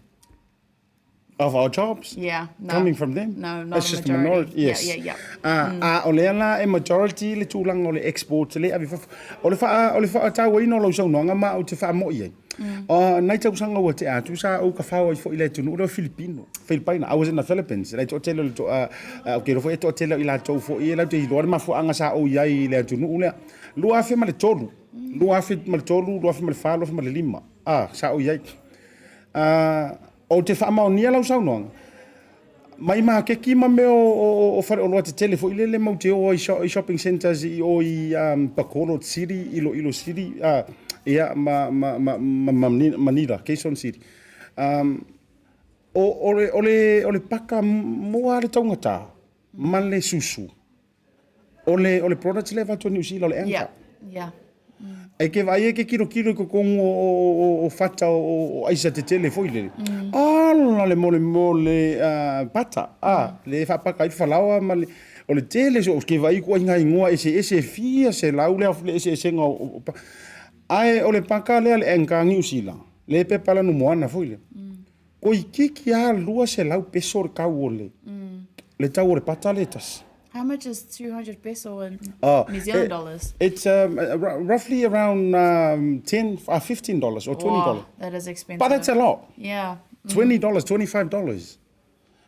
[SPEAKER 2] of our jobs?
[SPEAKER 5] Yeah, no.
[SPEAKER 2] Coming from them?
[SPEAKER 5] No, not
[SPEAKER 2] It's
[SPEAKER 5] a
[SPEAKER 2] just a
[SPEAKER 5] majority.
[SPEAKER 2] minority. Yes.
[SPEAKER 5] Yeah, yeah, yeah.
[SPEAKER 2] Ah, a o lea la e majority le tulaga o le export le ave i fafo. O le wha, o le whaatauaina o lau saunoaga ma ou te whaamoi ai. O nai tausaga ua tea atu sa ou kawhao ai foi i le atunuu lea o Filipino. Filipaina. I was in the Philippines. Le toatele o le to, uh, uh, okay, foi e toatele o i latou foi e lau te iloa le mafuaaga sa ou i ai i le atunuu lea. 2003, 2003, 2004, 2005, ah, sa ou i ai. Uh, ou te faamaonia lau saunoaga, mai makeki ma mea o, o, o faleoloa tetele foi lele mau te o i, i shopping centers i o i um, Bacolod City, Iloilo City, uh, ia, ma, ma, ma, ma, ma Manila, Quezon City. Um, o, o, le, o, le, o le paka moa le taugata ma le susu. O le, o le product lea e avatu e Niu Sila o le Anchor.
[SPEAKER 5] Yeah, yeah.
[SPEAKER 2] E ke vaai e ke kilokilo i kokongu o, o, o, o fata o, o aisa tetele foi lele. Mm. Ala le mole mole uh, pata. Ah, mm. le faapaka ai falaoa ma le o le tele so ke vaai ku ai ngai ngoa ese ese fia se lau le le ese ese ngo ai o le paka lea le Anchor Niu Sila. Le pepa la numoana foi le. Mm. Koikiki a 200 peso le kau o le, mm. le tau o le pata le tasi.
[SPEAKER 5] How much is 200 peso in oh, New Zealand it, dollars?
[SPEAKER 2] It's um, roughly around um, 10, uh, $15 or $20.
[SPEAKER 5] Wow, that is expensive.
[SPEAKER 2] But that's a lot.
[SPEAKER 5] Yeah.
[SPEAKER 2] $20, mm. $25.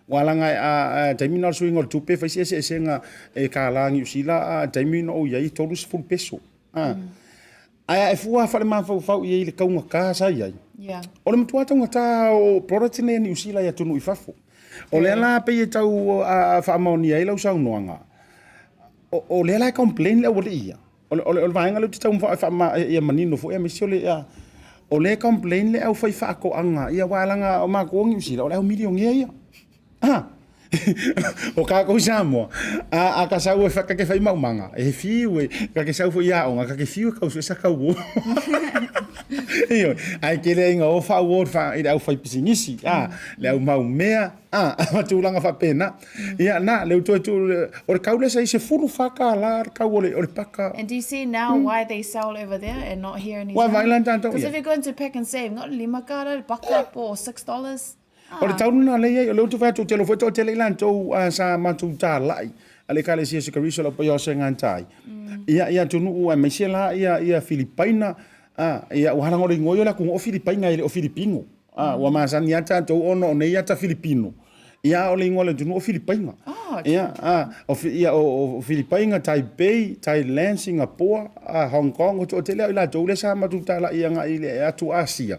[SPEAKER 2] Ua laga e a taimi na o le suiga o le tupe fai se eseesega e kālā Niu Sila a taimi na ou i ai 30 peso. A. Mm. Ae a e fua faale-mafaufau i ai i le taugata sa i ai.
[SPEAKER 5] Yeah.
[SPEAKER 2] O le matua taugata o products nei a Niu Sila i atunuu i fafo. O lea la pei e tau faamaonia ai lau saunoaga, o, o lea la e complain le aualii ia. O le, o le, o le vaega lea ou te tau faama, ia manino foi aemaise o le, ia, o lea e complain le aufaifaatoaga, ia aua leaga o matou o Niu Sila, o le au milionea ia. Ah! o kākou Samoa, a, a ka sau e whakake whai maumanga, e whiu e, ka ke sau foi aonga, ka ke whiu e kausu e sa kau o. Io, ai ke le inga o wha o wha i le au whai pisinisi, a, le au mau mea, a, ma tūlanga whapena. Ia, nā, le utu e tū, o le kau le sa i se furu whaka la, le kau o le, o le paka.
[SPEAKER 5] And do you see now mm. why they sell over there and not here in New
[SPEAKER 2] Zealand? Why,
[SPEAKER 5] Because if you go into Pack and Save, not lima kara, baka po, $6.
[SPEAKER 2] O le taunu lena lea e i ai, o lea ou te fai atu, ou te alofa foi toatele i latou sa matou talai a le Ekalesia o se Keriso lau paia o se gata ai. Ia, ia atunuu aemaise la ia, ia Filipaina, a, ia ua halaga o le igoa ia o le atunuu o Filipaina e le o Filipino. A, ua masani lava tatou ona o nei ata Filipino. Ia, a o le igoa o le atunuu o Filipaina. Ia, a, o, ia, o, o Filipaina, Taipei, Thailand, Singapore, a, Hong Kong, o toatele lava o i latou lea sa matou talai agai i le atu Asia.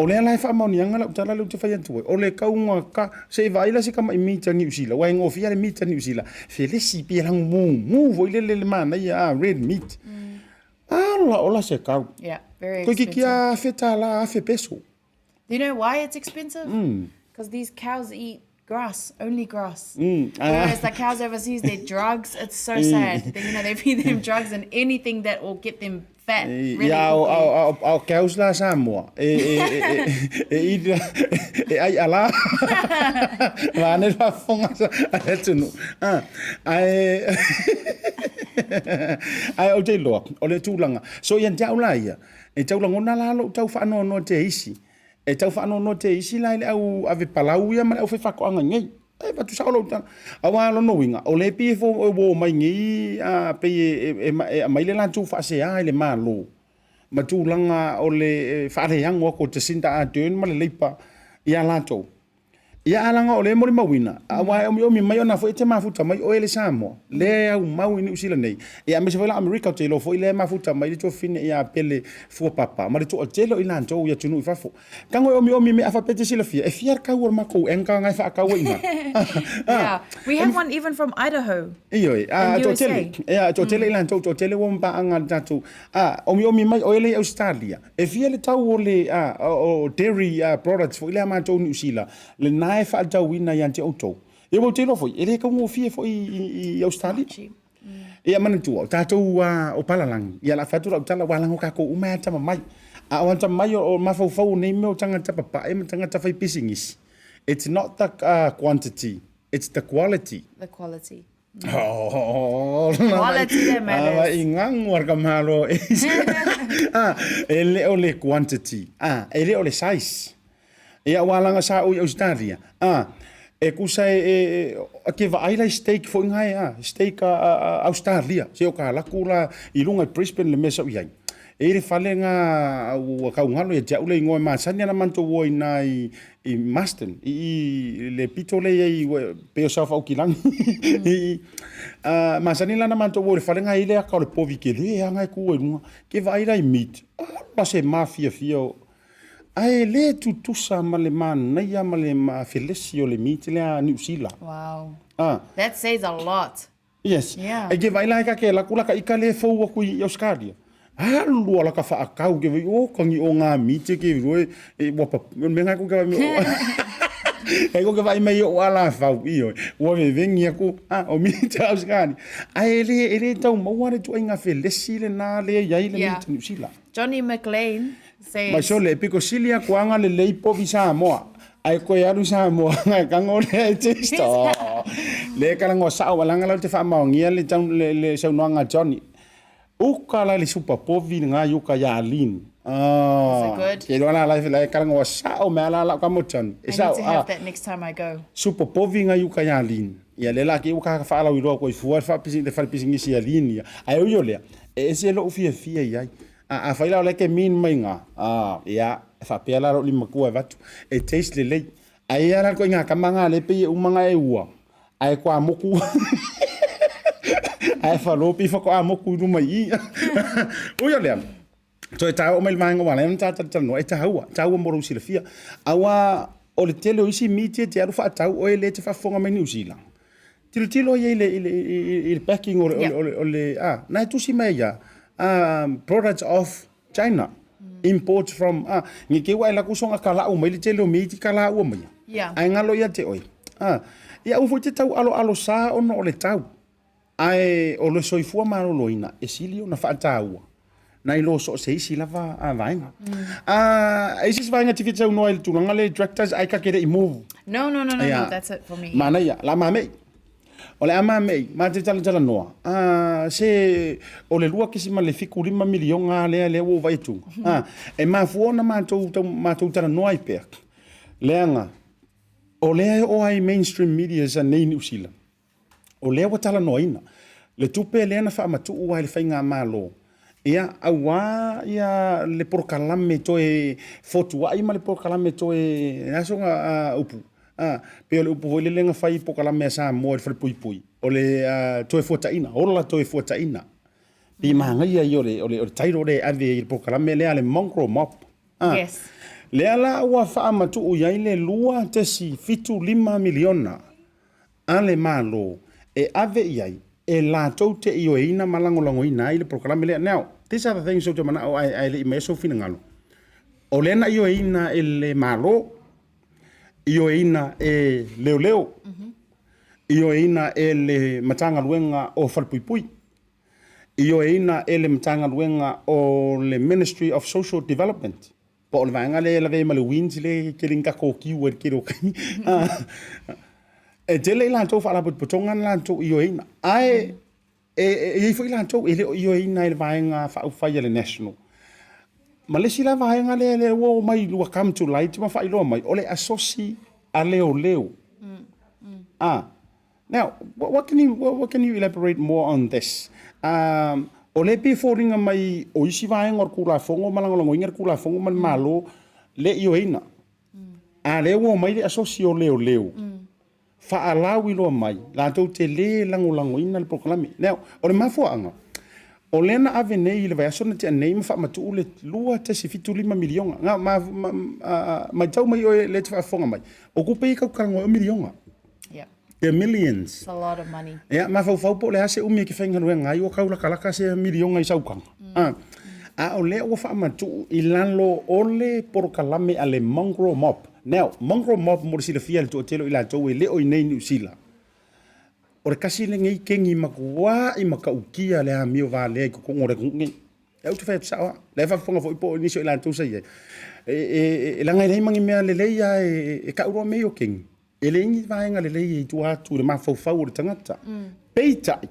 [SPEAKER 2] O lea la e faamaoniaga lau tala lea ou te fai atu ai, o le kauga ka, se i vaai la si tamai meat a Niu Sila, aua e gofie le meat a Niu Sila, felesi pe lagugugu foi lele le manaia a red meat. Ala ola se kau.
[SPEAKER 5] Yeah, very
[SPEAKER 2] Toeitiiti
[SPEAKER 5] expensive.
[SPEAKER 2] $1,000, 1,000 peso.
[SPEAKER 5] Do you know why it's expensive? Because these cows eat grass, only grass. Whereas the cows overseas, they're drugs. It's so sad. They, you know, they feed them drugs and anything that will get them fat really
[SPEAKER 2] Ia,
[SPEAKER 5] quickly.
[SPEAKER 2] a o cows la Samoa, e, e, e, e, e, e, e ai ala. Vaeane le faafofoga a le atunuu. Ah, ae, ae ou te iloa, o le tulaga. So ia te au la ia, e tau lagona la lou tau faanoanoa te isi. E tau faanoanoa te isi la i le au ave palau ia ma le au faifaatoaga nei. E avatu sao lou tala. Aua lona uiga, o lea e pei e uo mai nei a pei e aumai le latou faasea i le Malo ma tulaga o le faaleago atu o Jacinda Ardern ma le Labour ia latou. Ia a leaga o lea e molimauina, aua e omiomi mai ona foi e te mafuta mai oe le Samoa, lea e aumau i Niu Sila nei, ia aemaise foi la Amerika ou te iloa foi lea e mafuta mai le tuafafine ia Pele Fuapapa ma le toatele o i latou i atunuu i fafo. Tago e omiomi mai a faapea e te silafia, e fia le kau o le makou anchor nga e faakau ai i ina.
[SPEAKER 5] Yeah, we have one even from Idaho.
[SPEAKER 2] Ioe, a
[SPEAKER 5] In USA.
[SPEAKER 2] toatele, ia, toatele i latou, toatele ua mapaaga le tatou, a, omiomi mai oe lea i Ausetalia, e fia le tau o le, a, o dairy products foi lea a matou i Niu Sila, lena e faatauina ia te outou. Ia ua ou te iloa foi, e le taugofie foi i Ausetalia. Ia manatua, o tatou o palalagi, ia o le a fai atu lau tala, ua lago tatou uma e atamamai. A o atamamai o mafaufau o nei mea o tagata papae ma tagata faipisinisi, it's not the quantity, it's the quality.
[SPEAKER 5] The quality.
[SPEAKER 2] Oh,
[SPEAKER 5] Quality that matters.
[SPEAKER 2] I ngagu a le kamalo e le o le quantity, e le o le size. Ia ua laga sa ou i Ausetalia, e kusa e, e ke vaai la i steak foi ngai a, steak a, a, a Ausetalia, se o ka laku la i lunga i Brisbane le mea sa ou i ai. E i le fale nga ua kaugalo ia te au le ingoa e masani ana matou o i na i, i Marsden, i, i le pito le i ai pei o South Aukilani. I, masani la na matou o i le fale nga i le aka o le povi kele e anga e ku ai lunga. Ke vaai la i meat, ala se mafiafia o, Ae le tutusa ma le manaia ma le felesi o le meat lea a Niu Sila.
[SPEAKER 5] Wow.
[SPEAKER 2] Ah.
[SPEAKER 5] That says a lot.
[SPEAKER 2] Yes.
[SPEAKER 5] Yeah.
[SPEAKER 2] E ke vai la ka ke la kula ka ika le fou aku i Australia. Alu ala ka whaakau ke vai o kangi o ngā mite ke roe e wapa me ngā ko ke vai me o. E ko ke vai mai o ala whau i oi. Ua vevengi aku a o mite Australia. Ae e le tau maua le tuai ngā felesi le nā le iai le
[SPEAKER 5] Yeah.
[SPEAKER 2] mite Niu Sila.
[SPEAKER 5] Johnny McLean says.
[SPEAKER 2] Mai sole, e piko sili aku anga lelei povi Samoa. Ai koe alu Samoa anga e kango lea e taste. Oh. Le kalango sao alanga lau te whaamaongia le, tau, le, le saunoaga Johnny. Uka la le supa povi ngā yuka ya lin. Oh.
[SPEAKER 5] Is it good?
[SPEAKER 2] Ke loa la la la kalango sao me ala la ka mo Johnny.
[SPEAKER 5] I
[SPEAKER 2] E
[SPEAKER 5] need
[SPEAKER 2] sao
[SPEAKER 5] to have that next time I go.
[SPEAKER 2] Supa povi ngā yuka ya lin. Ia le la ke uka ka whaalau i roa koe fua le whare ya lin ia. Ai o lea. E ese lo ufia fia iai. A afai la o lea ke mean mai ngā, a, ia, e faapea la lou limakua e avatu, e taste lelei. Ae ia la koe ngā kama ngā le pei e uma ngā e ua, ae kua moku, ae falopi whakoa moku i ruma i i. Ui o lea, toe tāua o mai le vaega ua ala ai ona tā talatalanoa, e tāua, tāua mo lou silafia. Aua o le tele o isi miti e te alu faatau oe le te faafofoga mai Niu Sila. Tilotilo ai i le, i le, i le packing o le, o le, o le, a, na e tusi mai ia, products of China, imports from, a, nge ke ua e laku songa ka lau mai le tele o meiti ka lau mai.
[SPEAKER 5] Yeah.
[SPEAKER 2] Ai ngalo ia te oi. A, ia ua foi te tau alo alo sa ona o le tau. Ae o le soifua maloloina e sili ona faataua nai lo so o se isi lava a vaega. A, e isi vaega te fia saunoa i le tulaga le directors ai ka ke le i move.
[SPEAKER 5] No, no, no, no,
[SPEAKER 2] Ia,
[SPEAKER 5] no, that's it for me.
[SPEAKER 2] Manaia, la mamei. O le a mamei, ma te talatalanoa, a, se o le 2.75 miliona lea lea ua ou vaai atu. A, e mafua ona matou, tau, matou talanoa ai pea. Leaga, o lea e oo ai i mainstream media sa nei Niu Sila. O lea ua talanoaina le tupe lea na faamatuu ai le faigamalo, ia, auā ia le polokalame toe fotuai ma le polokalame toe, le a soga upu, a, pei o le upu foi lele na fai i polokalame a Samoa i le falepuipui, o le toe fuataina, ola toe fuataina. Pei manaia ia o le, o le, o le title lea e ave i le polokalame lea a le Mongrel Mob.
[SPEAKER 5] Yes.
[SPEAKER 2] Lea la ua faamatuu i ai le $2.75 miliona a le Malo e ave i ai e latou te ioeina ma lagolagoina ai le polokalame lea. Now, these are the things ou te manao ae, ae le i maea sou finagalo. O lea na ioeina e le Malo, ioeina e leoleo, ioeina e le Matagaluega o Falepuipui, ioeina e le Matagaluega o le Ministry of Social Development, po o le vaega lea e lavea ai ma le WINZ lea e tele ina tatou queue ai i le tele o taimi. E tele i latou faalapotopotoga na latou ioeina, ae e i ai foi latou e le o ioeina e le vaega faaupufai a le National. Ma le isi la vaega lea lea ua omai ua come to light ma faailoa mai, o le asosi a leoleo. Ah, Now, what can you, what can you elaborate more on this? Um, o lea pei e foliga mai o isi vaega o le Tulafono ma lagolagoina le Tulafono ma le Malo le ioeina. A lea ua omai le asosi o leoleo faalauiloa mai latou te le lagolagoina le polokalame. Now, o le mafuaaga, o lea na ave nei i le vaiaso na tea nei ma faamatuu le $2.75 miliona. Na, ma, ma, ma, matau mai oe lea e te faafofoga mai, o tupe ia tatou te talanoa ai o miliona.
[SPEAKER 5] Yeah.
[SPEAKER 2] They're millions.
[SPEAKER 5] It's a lot of money.
[SPEAKER 2] Ia, mafaufau po o le a se umi e te faigaluega ai, ua tau latalata se miliona i sau taga. Mm. A o lea ua faamatuu i lalo o le polokalame a le Mongrel Mob. Now, Mongrel Mob mo le silafia e le toatele o i latou e le o i inei i Niu Sila, o le tasi lenei kegi matuai matautia le amio valea i totonu o le atunuu lenei. Ou te fai atu sao lava, la e faafofoga foi po o nisi o i latou sa i ai, e leaga e leai ma ni mea lelei lava e tau loa mea ia o kegi. E leai ni vaega lelei e i tua atu i le mafaufau o le tagata. Peitai,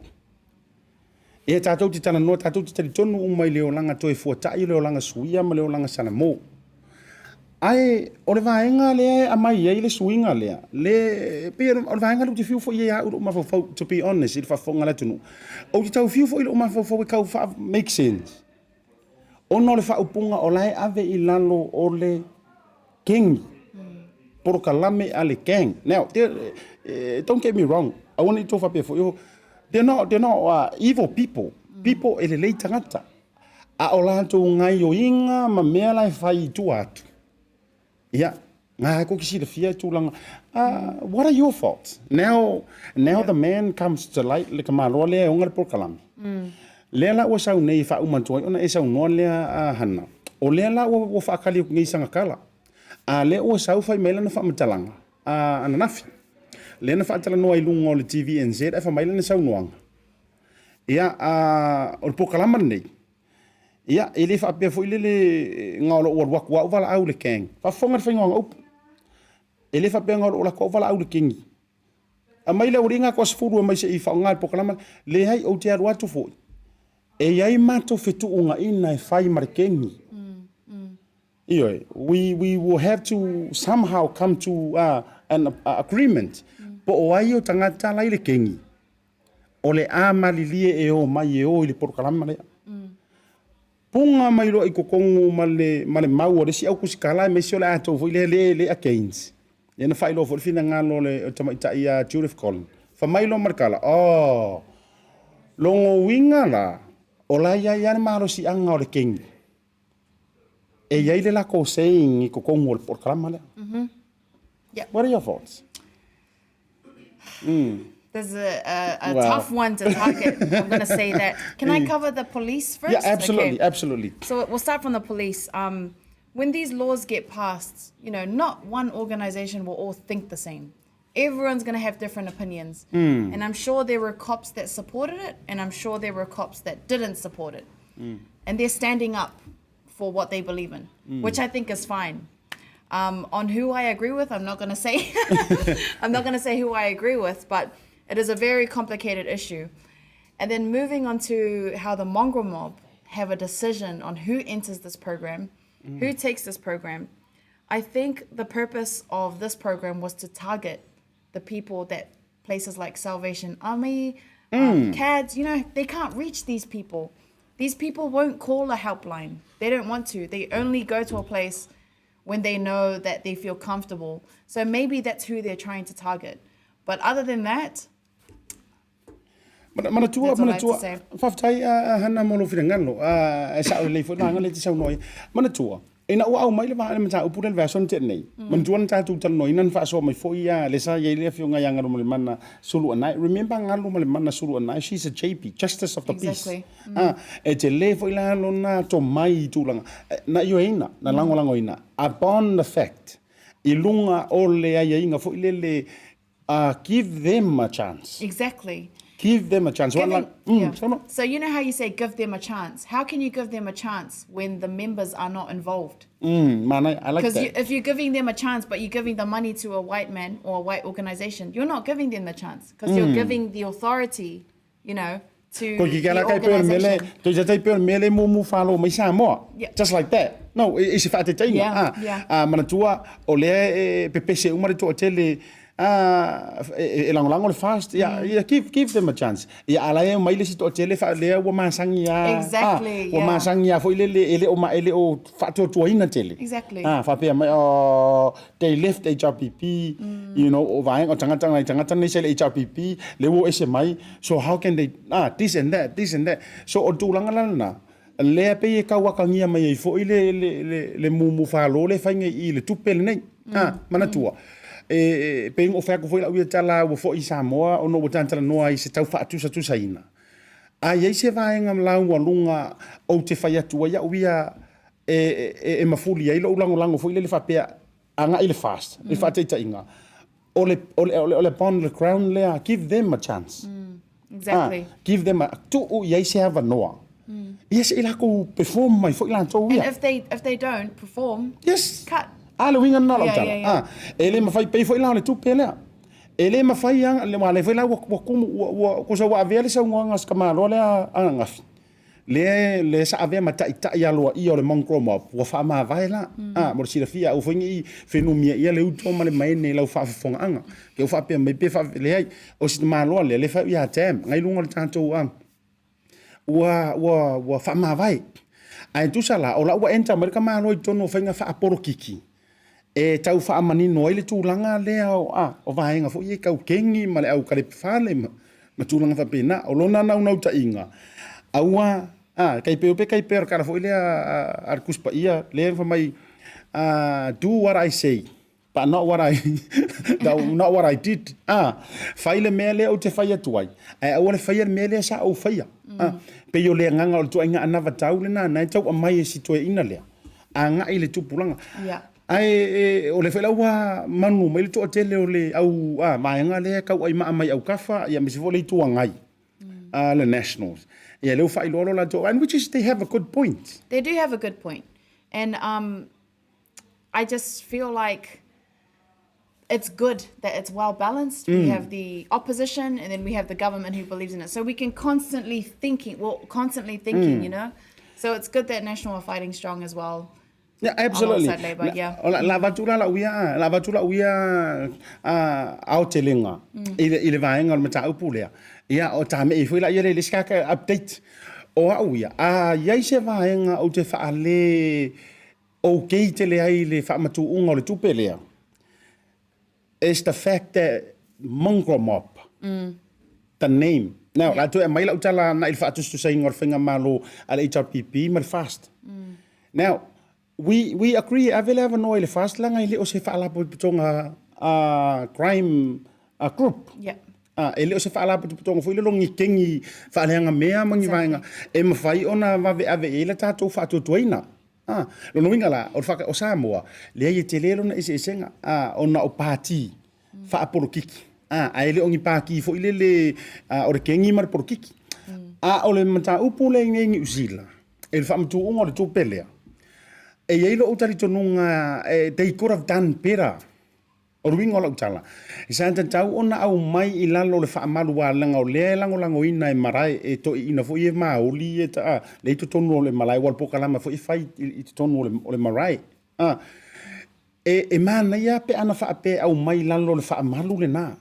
[SPEAKER 2] ia tatou te talanoa, tatou te talitonu uma i le olaga toe fuatai, le olaga suia ma le olaga salamo. Ae o le vaega lea e aumai ai le suiga lea, le, pei o le vaega lea ou te fiu foi i ai au i lou mafaufau, to be honest, i le faafofoga a le atunuu. Ou te tau fiu foi i lou mafaufau e tau faa make sense, ona o le faaupuga o la e ave i lalo o le kegi, polokalame a le gang. Now, don't get me wrong, aua ne i tou faapea foi, oh, they're not, they're not evil people, people e lelei tagata, a o latou gaioiga ma mea la e fai i tua atu, ia, ngā ko ki silafia tulaga, what are your thoughts? Now, now the man comes to light, le tamaloa lea e ona le polokalame. Lea la ua sau nei e faauma atu ai ona e saunoa lea a Hana, o lea la ua, ua faakali atu nei i sana tala. A lea ua sau fai mai lana faamatalaga a ananafi. Lea na faatalanoa i luga o le TVNZ ae fai mai lana saunoaga, ia, a, o le polokalama lenei, ia, e le faapea foi lele na o lou alu atu lava au valaau i le gang. Faafofoga i le faiga o ana upu. E le faapea na o lou alu atu au valaau i le kegi. Aumai le aualii na toasefulu e omai se i faaaoga le polokalama lea. Leai, ou te alu atu foi, e i ai matou fetuunaiga e fai ma le kegi. Ioe, we, we will have to somehow come to an agreement po o ai o tagata la i le kegi o le a malilie e omai e o i le polokalama lea. Puga mai loa i totonu ma le, ma le mau a le isi au tusitala aemaise o le a tou foi lea le, le against. Lea na faailoa foi le finagalo o le tamaitai ia Judith Collin. Fai mai loa ma le tala, oh, logo uiga la, o la e i ai lava le malosiaga o le kegi. E i ai le latou saying i totonu o le polokalama lea.
[SPEAKER 5] Yep.
[SPEAKER 2] What are your thoughts?
[SPEAKER 5] There's a tough one to target. I'm going to say that. Can I cover the police first?
[SPEAKER 2] Yeah, absolutely,
[SPEAKER 5] Okay.
[SPEAKER 2] absolutely.
[SPEAKER 5] So we'll start from the police. When these laws get passed, you know, not one organization will all think the same. Everyone's going to have different opinions. And I'm sure there were cops that supported it, and I'm sure there were cops that didn't support it. And they're standing up for what they believe in, which I think is fine. On who I agree with, I'm not going to say. I'm not going to say who I agree with, but it is a very complicated issue. And then moving on to how the Mongrel Mob have a decision on who enters this program, who takes this program. I think the purpose of this program was to target the people that places like Salvation Army, CADS, you know, they can't reach these people. These people won't call a helpline. They don't want to. They only go to a place when they know that they feel comfortable. So maybe that's who they're trying to target. But other than that,
[SPEAKER 2] Manatua,
[SPEAKER 5] That's all I have to
[SPEAKER 2] manatua,
[SPEAKER 5] say.
[SPEAKER 2] faafetai a Hana mo lou finagalo, e sao lelei foi le vaega lea e te saunoa ai. Manatua, Ina ua aumai le va le mataupu lea i le vaiaso na tea nei, manatua na tatou talanoaina na faasoa mai foi ia lea sa i ai le afioga ia Galumalemana Suluanai. Remember Galumalemana Suluanai, she's a JP, Justice of the Peace.
[SPEAKER 5] Exactly.
[SPEAKER 2] Ah, e tele foi la lona tomai i tulaga na ioeina, na lagolagoina upon the fact i luga o le aiaiga foi lele give them a chance.
[SPEAKER 5] Exactly.
[SPEAKER 2] Give them a chance.
[SPEAKER 5] Giving, yeah.
[SPEAKER 2] Saunoa.
[SPEAKER 5] So you know how you say give them a chance? How can you give them a chance when the members are not involved?
[SPEAKER 2] Manaia, I like
[SPEAKER 5] Because
[SPEAKER 2] that.
[SPEAKER 5] you, if you're giving them a chance, but you're giving the money to a white man or a white organization, you're not giving them the chance because you're giving the authority, you know, to
[SPEAKER 2] Ko ki
[SPEAKER 5] the
[SPEAKER 2] kala kai pe o le mele,
[SPEAKER 5] organization.
[SPEAKER 2] toi tai pe o le mele mumu whalo mai Samoa.
[SPEAKER 5] Yeah.
[SPEAKER 2] Just like that. No, i se whaateteinga.
[SPEAKER 5] Yeah,
[SPEAKER 2] Ah,
[SPEAKER 5] yeah.
[SPEAKER 2] ah, manatua, o lea e pepese uma le toatele, ah, e lagolago le FAST. Yeah, yeah, give them a chance. Ia a la e omai le isi toatele wha lea ua masangi a,
[SPEAKER 5] Exactly,
[SPEAKER 2] ah, ua
[SPEAKER 5] yeah.
[SPEAKER 2] masangi a foi lele, e le o ma, e le o whaatuatuaina tele.
[SPEAKER 5] Exactly.
[SPEAKER 2] Ah, whapea mai, oh, they left HRPP, you know, o vaenga, o tangata ngai, tangata nei sa i le HRPP, le ua ese mai, so how can they, ah, this and that, this and that. So o le tulaga la lena, lea pei e kauakagia mai ai foi le, le, le, le mumu falo le faiga i le tupe lenei. Ah, manatua. E, e, pei ona ou fai atu foi lau ia tala ua foi i Samoa ona ua talatalanoa ai i se tau faatusatusaina. A i ai se vaega laualuga ou te fai atu ai au ia e, e, e mafuli ai lou lagolago foi lele faapea agai i le FAST, i le faataitaiga, o le, o le, o le, o le bond le crown lea, give them a chance.
[SPEAKER 5] Exactly.
[SPEAKER 2] Ah, give them a, tuu i ai se avanoa. Ia se i lakou perform mai foi latou ia.
[SPEAKER 5] And if they don't perform,
[SPEAKER 2] Yes.
[SPEAKER 5] cut.
[SPEAKER 2] A le uiga lena o lau
[SPEAKER 5] Yeah,
[SPEAKER 2] tala.
[SPEAKER 5] yeah, yeah.
[SPEAKER 2] Ah, e le mafai pei foi la o le tupe lea. E le mafai a, le wale foi la ua, ua kumu, ua, ua, kusa ua avea le saunoaga a si tamaloa lea a Gafi. Lea, lea sa avea ma taitai aloaia o le Mongrel Mob, ua faamavae la. Ah, mo le silafia, aua foi ne i fenumia ia le uto ma le maene i lau faafofogaaga. Ke ua faapea mai pe faa, leai, o si tamaloa lea, lea e fai ia damn, ngai luga o le tatou, ah, ua, ua, ua faamavae. Ae tusa la, o la ua enter mai le tamaloa i totonu o faiga faapolokiki, e tau faamanino ai le tulaga lea o, a, o vaega foi ia tau kegi ma le au kalepefale ma, ma tulaga faapena. O lona naunautaiga, aua, a, tai pei o pe tai pei o le tala foi lea a, a le Tusi Paia, lea fai mai, a, do what I say, but not what I, not what I did. A, fai le mea lea ou te fai atu ai, ae aua le faia le mea lea sa ou faia. A, pei o le agaga o le ituaiga anavatau lena, na e tau aumai e si toeaina lea. agai i le tupulaga.
[SPEAKER 5] Yeah.
[SPEAKER 2] Ae e, o lea foi la ua manu mai le toatele o le au a, vaega lea e tauai maa mai autafa, ia aemaise foi o le Itu Agai, a, le Nationals. Ia lea ua faailoa lo latou, and which is they have a good point.
[SPEAKER 5] They do have a good point. And I just feel like it's good that it's well balanced. We have the opposition and then we have the government who believes in it. So we can constantly thinking, well, constantly thinking, you know. So it's good that National are fighting strong as well.
[SPEAKER 2] Yeah, absolutely.
[SPEAKER 5] Alongside Labour, yeah.
[SPEAKER 2] O la, la avatu la lau ia, la avatu lau ia aotelega i le vaega o le mataupu lea. Ia, o tamei foi la ia le isi kaka update. O au ia, a i ai se vaega ou te faale okay tele ai le faamatuuga o le tupe lea, is the fact that Mongrel Mob, the name. Now, la toe aumai lau tala agai i le faatusatusaina o le faigamalo a le HRPP ma le FAST. Now, we agree e ave le avanoa i le FAST leaga e le o se faalapotopotoga crime group.
[SPEAKER 5] Yeah.
[SPEAKER 2] E le o se faalapotopotoga foi lea o ni kegi faaleagamea ma ni vaega e mafai ona vaveave i ai le tatou faatuatuaina. A, lona uiga la, o le whaka, o Samoa, leai e tele lona eseesega, a, ona o pāti faapolokiki, a, ae le o ni pāti foi lele, a, o le kegi ma le polokiki. A o le mataupu lea i nei Niu Sila, i le faamatuuga o le tupe lea, e i ai lou talitonuga, they could have done better. O le uiga o lau tala, sa tatau ona aumai i lalo o le faamalualaga o lea e lagolagoina e marae e toeaiina foi e maoli e ta, lea i totonu o le malae, aua o le polokalama foi e fai i totonu o le marae. A, e manaia pe ana faapea e aumai i lalo o le faamalu lena.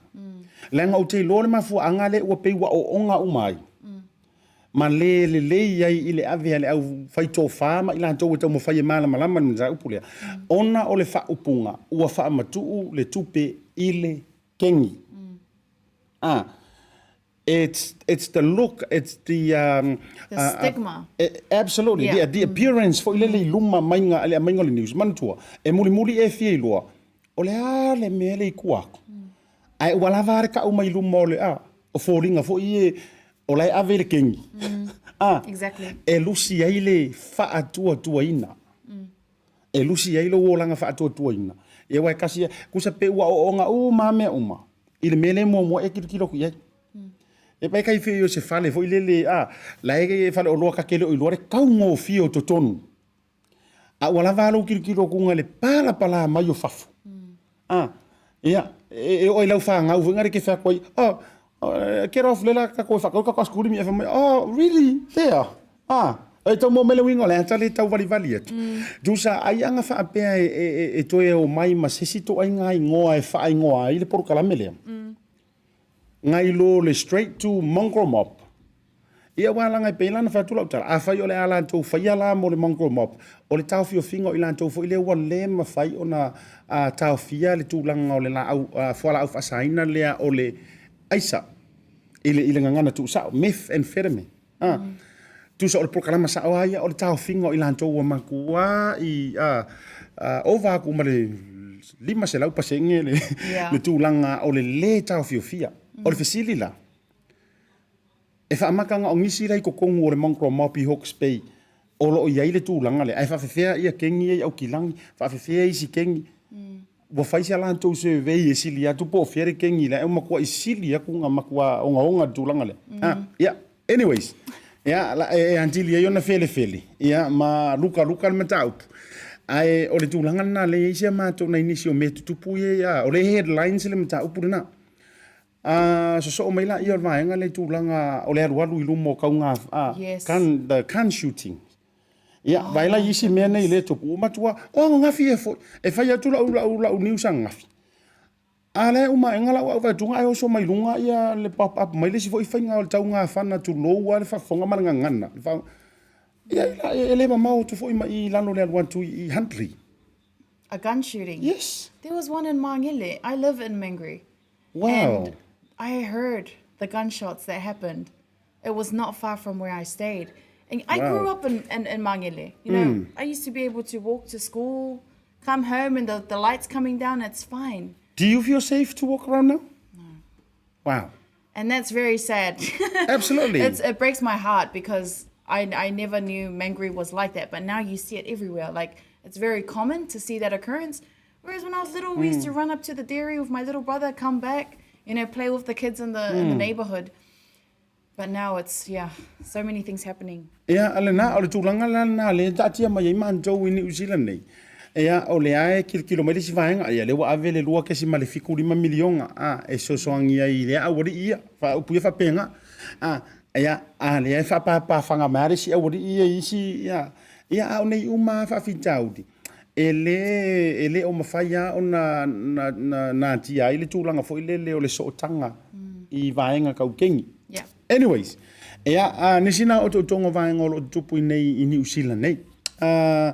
[SPEAKER 2] Leaga ou te iloa le mafuaaga lea ua pei ua ooga uma ai. ma le lelei ai i le ave a le au fai tofa ma i latou e taumafai e malamalama i le mataupu lea, ona o le faaupuga ua faamatuu le tupe i le kegi. A, It's it's the look, it's the um,
[SPEAKER 5] The stigma.
[SPEAKER 2] Absolutely,
[SPEAKER 5] Yeah.
[SPEAKER 2] the appearance foi lele i luma maiga le aumaiga o le news. Manatua, e mulimuli e fia iloa, o le a le mea le i tua atu. Ae ua lava a le tau mai luma o le a, o foliga foi e o la e ave i le kegi. A, e lusi ai le faatuatuaina. E lusi ai lou olaga faatuatuaina. Ia aua e tasi ia, tusa pe ua ooooga uma lava mea uma i le mea lea e muamua e tilotilo atu i ai. E pai kai fia o se fale foi lele, a, la e faleoloa ta te le o iloa le taugofie o totonu. A ua lava a lou tilotilo atuga i le palapala mai o fafo. A, ia, e oo i lau fanau foi na e te fai atu ai, oh, get off le la tatou e faatau le tatou asokulimi. Ae fai mai, oh, really? There? A, e tau maua mai le uiga o le ata lea e tau valivali atu. Tusa ai aga faapea e toe omai ma se isi ituaiga igoa e faaigoa ai le polokalame lea. Ngai lo le straight to mongrel mob. Ia aua leaga e pei la ona fai atu lau tala, afai o le a latou faia la mo le mongrel mob, o le taofiofiga o i latou foi lea ua le mafai ona taofia le tulaga o le laau, fualaau faasaina lea o le aisa i le, i le gagana tuusao, methamphetamine. A, tusa o le polokalama sao lava ia o le taofiga o i latou ua matuai ova atu ma le 500% le, le tulaga o le lē taofiofia. O le fesili la, e faamata na o nisi la i totonu o le Mongrel Mob i Hawke's Bay o lo o i ai le tulaga lea, ae faafefea ia kegi ia i Aukilani, faafefea isi kegi. Ua fai se latou survey e sili atu po o fea le kegi la, e matuai sili atu na matua ogaoga le tulaga lea. Ah, yeah. Anyways, yeah, la, e atili ai ona felefele, yeah, ma lukaluka le mataupu. Ae o le tulaga lena lea e i ai si a matou nai nisi o mea tutupu ia, ia, o lea e headlines le mataupu lena. A sosoo mai laia o le vaega lea i tulaga o le alualu i luma o tauga,
[SPEAKER 5] Yes.
[SPEAKER 2] gun, the gun shooting. Ia, vaai la i isi mea nei lea e tupu, ua matua, o ananafi ea foi, e fai atu lau, lau, lau news ananafi. A lea e uma aega lau au vaeatuga ae oso mai luga ia le pop up mai le isi foi faiga o le taugafana tulou lava le faafofoga ma le gagana. Le faa... Ia, e le mamao atu foi ma i i lalo le alu atu i Huntly.
[SPEAKER 5] A gun shooting?
[SPEAKER 2] Yes.
[SPEAKER 5] There was one in Mangele. I live in Mangere.
[SPEAKER 2] Wow.
[SPEAKER 5] And I heard the gunshots that happened. It was not far from where I stayed. And I grew
[SPEAKER 2] Wow.
[SPEAKER 5] up in Mangere. You know, I used to be able to walk to school, come home, and the lights coming down, it's fine.
[SPEAKER 2] Do you feel safe to walk around now? No. Wow.
[SPEAKER 5] And that's very sad.
[SPEAKER 2] Absolutely.
[SPEAKER 5] It breaks my heart because I never knew Mangere was like that, but now you see it everywhere. Like, it's very common to see that occurrence. Whereas when I was little, we used to run up to the dairy with my little brother, come back, you know, play with the kids in the in the neighborhood. But now it's, yeah, so many things happening.
[SPEAKER 2] Ea, a lena, o le tulaga la lena lea e taatia mai ai matou i Niu Sila nei. Ea, o lea e kilokilo mai le isi vaega, ia lea ua ave le 2.75 miliona, a, e fesoasoani ai i lea aualii ia, faaupu ia faapena. A, ea, a lea e faapapafaga mai lava le isi aualii ia i isi, ia, ia, a o nei uma lava faafitauli, e le, e le o mafai lava ona na, na, natia ai le tulaga foi lele o le sootaga i vaega tau kegi.
[SPEAKER 5] Yeah.
[SPEAKER 2] Anyways, ea, a, nisi na otootoga o vaega o lo o tutupu i nei i Niu Sila nei. A,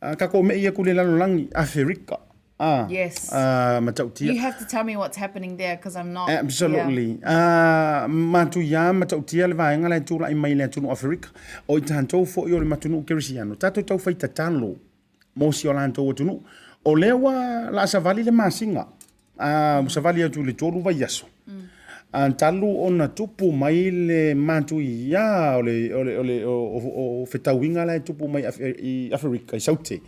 [SPEAKER 2] a, tatou me'i atu i le lalolagi, Aferika. A,
[SPEAKER 5] Yes.
[SPEAKER 2] a, matautia.
[SPEAKER 5] You have to tell me what's happening there because I'm not.
[SPEAKER 2] Absolutely. Yeah. A, matuia matautia le vaega la e tula'i mai i le atunuu Aferika. O i tatou foi o le matunuu kerisiano, tatou taufai tatalo mo si o latou atunuu. O lea ua laa savali le masina, a, ua savali atu i le 3 vaiaso. A, talu ona tupu mai le matuia o le, o le, o le, o, o fetauiga la e tupu mai i Aferika, i Saute.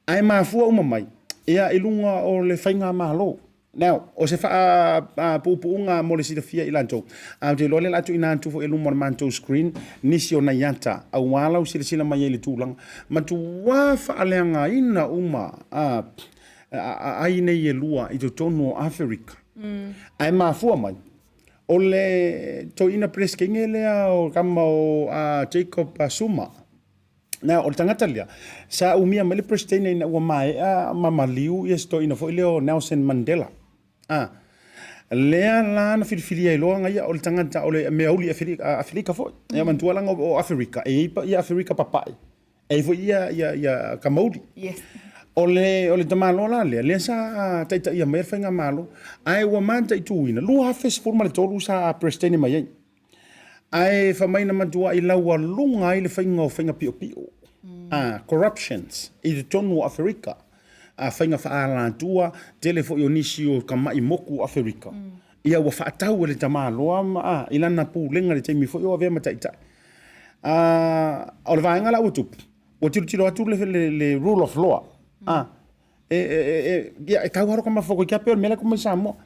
[SPEAKER 2] Ae mafua uma mai, ia, i luga o le faigamalo. Now, o se faapuupuuga mo le silafia i latou, ae ou te iloa lea o le a tuuina atu foi i luma o le matou screen nisi o nai ata aua lau silasila mai ai i le tulaga. Matua faaleagaina uma aai nei e lua i totonu o Aferika. Ae mafua mai, o le toeaina Peresetene lea o le tama o Jacob Zuma, Na, o le tagata lea, sa umia mai le Peresetene ina ua maea ma maliu ia si toeaina foi lea o Nelson Mandela. A, lea la na filifilia ai loa ia o le tagata o le meauli Aferika foi. Ia manatua leaga o Aferika, e i ai ia Aferika papae, e i ai foi ia, ia, ia kamauli.
[SPEAKER 5] Yes.
[SPEAKER 2] O le, o le tamaloa la lea, lea sa taitaia mai le faigamalo, ae ua mataituina, 2013 sa Peresetene mai ai. Ae fai mai na matuai laualuga ai le faiga o faiga piopio, corruptions i totonu o Aferika, a faiga faaalatua, tele foi o nisi o tamai moku o Aferika, ia ua faatau e le tamaloa ma, i lana pulega i le taimi foi o avea ma taitai. O le vaega la ua tupu, ua tilotilo atu le rule of law, e tau lava lota mafaufau toeitiiti lava pei o le mea la e tupu mai Samoa.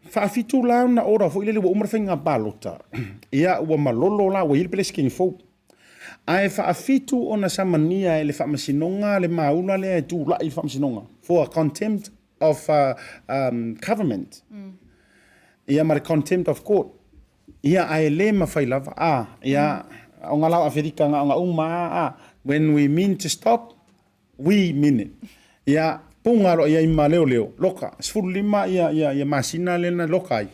[SPEAKER 2] Faafitu la ona order foi lele ua uma le faiga palota, ia ua malolo la ua i ai le Peresetene fou. Ae faafitu ona samania e le Faamasinoga le maula lea e tulai i le Faamasinoga for a contempt of government. Ia ma le contempt of court. Ia ae le mafai lava, a, ia, o ngā lao Aferika ngā o ngā uma, a, when we mean to stop, we mean it. Ia, puga loa i ai ma leoleo, loka, 15 ia, ia, ia masina lea na loka ai,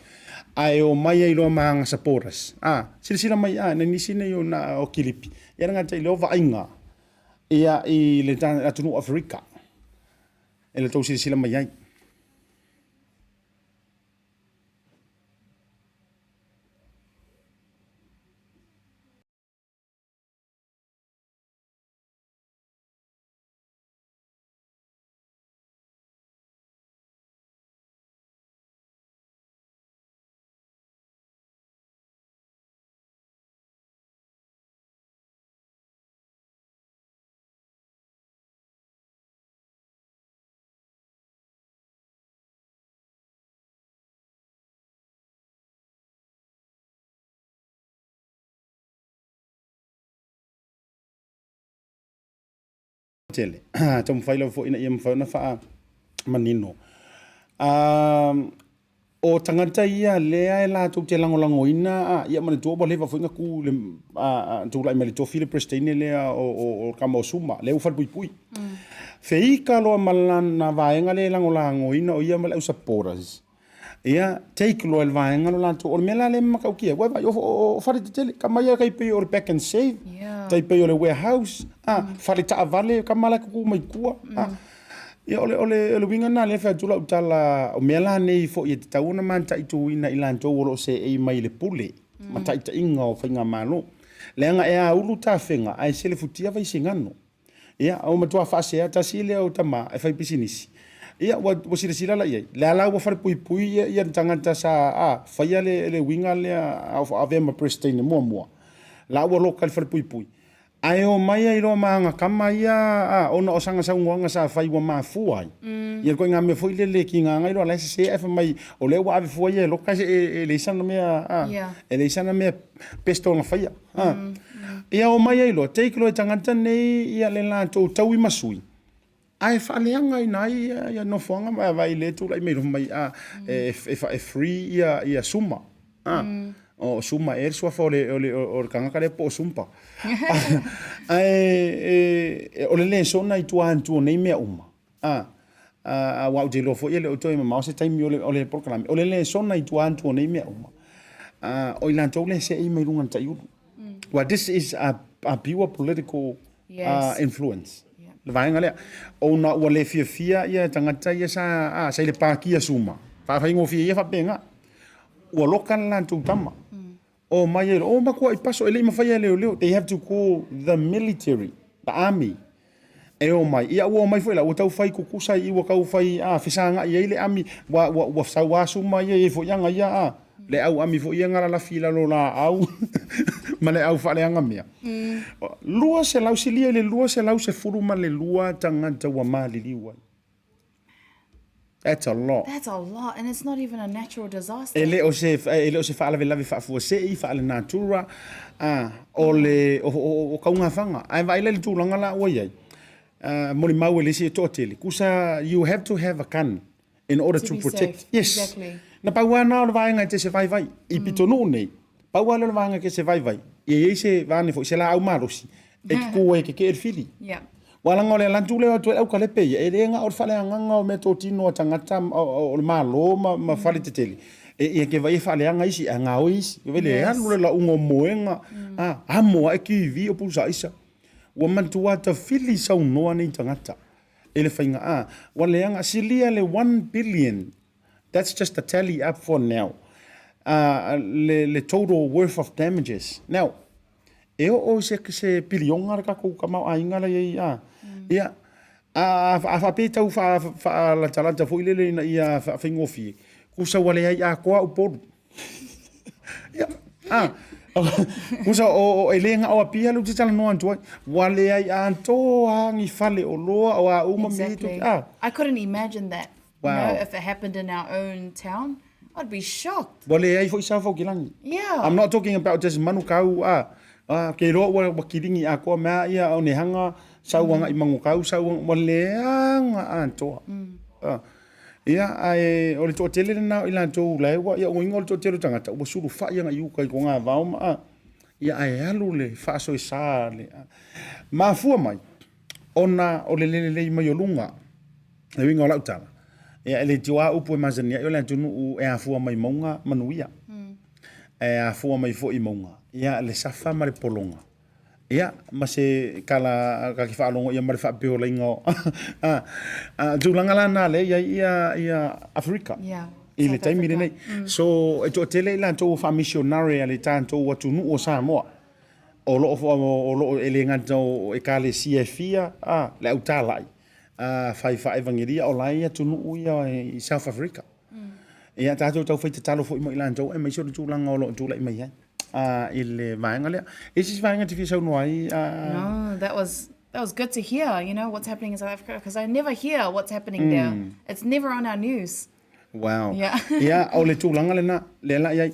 [SPEAKER 2] ae omai ai loa ma aga supporters. A, silasila mai, a, nai nisi nei o na o kilipi, ia le gata i lea o vaaiga, ia, i le atunuu o Aferika, e le tou silasila mai ai. Tele. Taumafai lava foi ina ia mafai ona faamanino. O tagata ia lea e latou te lagolagoina, ia manatua ua leva foi ona tu le tulai mai le tofi le Peresetene lea o le tama o Suma, lea ua falepuipui. Feika loa ma lana vaega lea e lagolagoina o ia ma le au supporters. Ia, take loa e le vaega lo latou. O le mea la lea e matautia, ua vaai, o fale tetele, tama ia tai pei o le pack and save, tai pei o le warehouse, fale taavale, tama la e tutu mai tua. Ia, o le uiga lena lea e fai atu lau tala, o mea la nei foi e tatau ona mataituina i latou o lo o seei mai i le pule ma taitaiga o faigamalo. Leaga e aulu tafega ae selefutia vaisigano. Ia, ua matua faasea tasi lea o tama e fai pisinisi. Ia, ua silasila la i ai, lea la ua falepuipui ia le tagata sa faia le uiga lea a o avea ma Peresetene muamua, la ua loka i le falepuipui. Ae omai ai loa ma ana tama ia ona o sana saunoaga sa fai ua mafua ai. Ia le ituaiga mea foi lele e tiga ai loa la e sese ae fai mai o lea ua ave fua ia e loka e leai sana mea, e leai sana mea pesto na faia. Ia omai ai loa, take loa e tagata nei ia le latou taui ma sui, ae faaleagaina ai ia nofoaga ma vaai le tulai mai loa mai e free ia Suma. O Suma ea le suafa o le tagata lea po o Sumpa. Ae o le lesona i tua atu o nei mea uma, aua ou te iloa foi e le o toe mamao se taimi o le polokalame, o le lesona i tua atu o nei mea uma, o i latou lea e seei mai luga o le taiulu. Well, this is a pure political influence, le vaega lea. Ona ua le fiafia ia tagata ia sa i le Pātia Suma, faafaigofie ia faapena, ua loka le latou tama. Omai ai loa, o matuai paso, e le i mafaia e leoleo, they have to call the military, the army, e omai. Ia ua omai foi la, ua tau fai kukusa i, ua tau fai fesagai ai le ami, ua sau asuma ia i foi aga ia, le au ami foi ia galalafi i lalo o laau ma le au faaleaga mea. 200, silia i le 212 tagata ua maliliu ai. That's a lot.
[SPEAKER 5] That's a lot and it's not even a natural disaster.
[SPEAKER 2] E le o se, e le o se faalavelave faafuasei, faalenatura, o le, o kaugafaga. Ae vaai la i le tulaga la ua i ai, molimau e le isi e toatele, kusa you have to have a gun in order to, to protect.
[SPEAKER 5] Safe.
[SPEAKER 2] Yes.
[SPEAKER 5] Exactly.
[SPEAKER 2] Na pau lava na o le vaega e te se vaivai. I pitonuu nei, pau lava lea o le vaega e te se vaivai. Ia i ai se vaane foi, se laau malosi, e te tu ai e kekee le fili.
[SPEAKER 5] Yeah.
[SPEAKER 2] Ua laga o le alu atu lea o atu ai aukalepe ia, e le na o le faaleagaga o meatotino a tagata o le Malo ma fale tetele. E ia ke vaai e faaleaga isi ae gaoi isi. Ke vaai le alu le lauga o moega, amo ae kivi o pusa aisa. Ua matua tafili saunoa nei tagata. I le faiga, ua leaga, silia le $1 billion, that's just a tally up for now, le total worth of damages. Now, e oo i se piliona le tatou tamaoaiga la i ai, Ia, a faapea e tau faalatalata foi lele ina ia faafaigofie, tusa ua leai atoa Upolu. Ia, tusa e le na o Apia lea ou te talanoa atu ai, ua leai atoa ni faleoloa o a uma mea.
[SPEAKER 5] Exactly. I couldn't imagine that. You know, if it happened in our own town, I'd be shocked.
[SPEAKER 2] Ua leai foi sa Faukilagi. I'm not talking about just Manukau, ke iloa ua kiligi atoa mea ia o nehanga sauaga i Manukau, sauaga, ua leaga atoa. Ia, ae o le toatele lena o i latou la e ua, ia uiga o le toatele o tagata, ua sulufai agai i uka i togavao ma, ia ae alu le faasoesa le, mafua mai, ona o le le lelei mai o luga. Le uiga o lau tala, ia e le tio lava upu e masani ai o le atunuu e afua mai mauga manuia. E afua mai foi i mauga, ia le safa ma le pologa. Ia, ma se tala ta te faalogo ia ma le faapeolaiga o tulaga la na lea e i ai ia Aferika i le taimi lenei. So, e toatele i latou o faamisionare a le tatou atunuu o Samoa, o lo o e le gata o ekalesia e fia le au talai, fai faaevagelia, o la e i atunuu ia i South Africa. Ia, tatou taufai tatalo foi mo i latou, aemaise o le tulaga o lo o tulai mai ai i le vaega lea. E i ai se isi vaega e te fia saunoa ai?
[SPEAKER 5] No, that was good to hear, what's happening in South Africa, because I never hear what's happening there. It's never on our news.
[SPEAKER 2] Wow. Ia, o le tulaga lena, lea la i ai.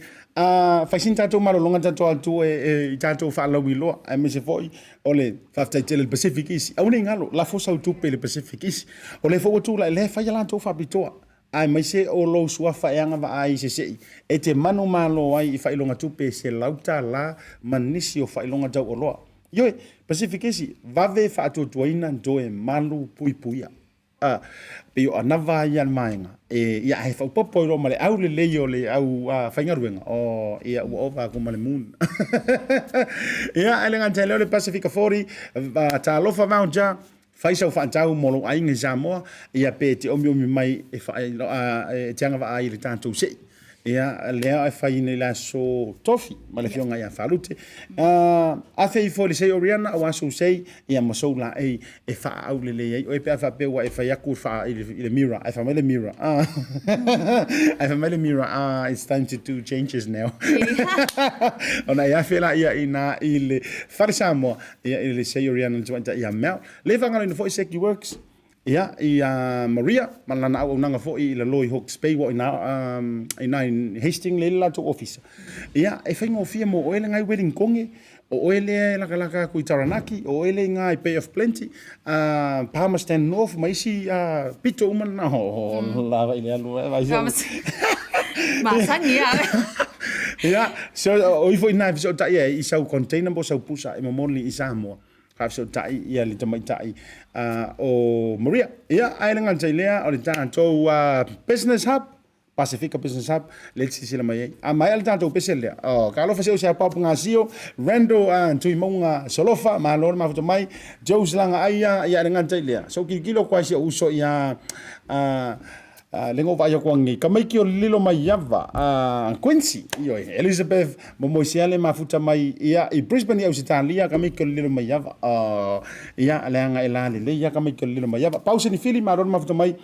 [SPEAKER 2] Fai sina tatou malologa tatou atu e i tatou faalauiloa, aemaise foi o le faafetai tele i le Pacific East. Aua ne i galo, lafo sau tupe i le Pacific East. O lea foi ua tulai, lea e fai a latou faapitoa. Aemaise o lou suafa e agavaa ai i se sei e te manumalo ai i faailoga tupe e $100 ma nisi o faailoga tauoloa. Ioe, Pacific East, vave faatuatuaina toe malu puipuia. Pei o anava ia le maega e ia ae faaopoopo ai loa ma le aulelei o le au faigaluega, oh ia ua ova atu ma le moon. Ia, ae le gata i lea o le Pasifika 40, talofa voucher, fai sau faatau mo lou aiga i Samoa, ia pe te omiomi mai e e te agavaa ai i le tatou sei. Ia, lea e fai nei le aso Tofi ma le afioga ia Falute. Afe ifo i le sei o Rihanna aua sou sei, ia ma sou laei e faaaulelei ai oe pe a faapea ua e fai atu i le mirror, ae fai mai le mirror, ae fai mai le mirror, ah, it's time to do changes now. Ona e afe laia i ina i le Fale Samoa, ia i le sei o Rihanna le tamaitai ia Mel. Le faagaloina foi Seki Works, ia, ia Maria ma lana auaunaga foi i lalo i Hawke's Bay, ua o ina i Hastings lea e i le latou ofisa. Ia, e faigofie mo oe le gai Wellington, o oe lea e lakalaka atu i Taranaki, o oe lea i ina i Bay of Plenty, Palmerston North ma isi pito uma na. Oh, lava i le alu.
[SPEAKER 5] Masani ia.
[SPEAKER 2] Ia, so, o ifo ina e fesootai ai i sau container po o sau pusa e momoli i Samoa. Faafesootai ia le tamaitai o Maria. Ia, ae le gata i lea, o le tatou Business Hub, Pasifika Business Hub, lea e te silasila mai ai. A maea le tatou pese lea, oh, talofa se o se apao Gasio, Randall Tuimauga Solofa, malo le mafuta mai, Joe Slaga Aia, ia, le gata i lea. So kilokilo kwa si o uso ia le ngo vaai atu anei tamaiti o lilo mai ava Quincy, ioe, Elizabeth Momoisiale mafuta mai ia i Brisbane i Ausetalia, tamaiti o lilo mai ava, ia leaga e lalelei ia tamaiti o lilo mai ava. Pauseni Fili, malo le mafuta mai.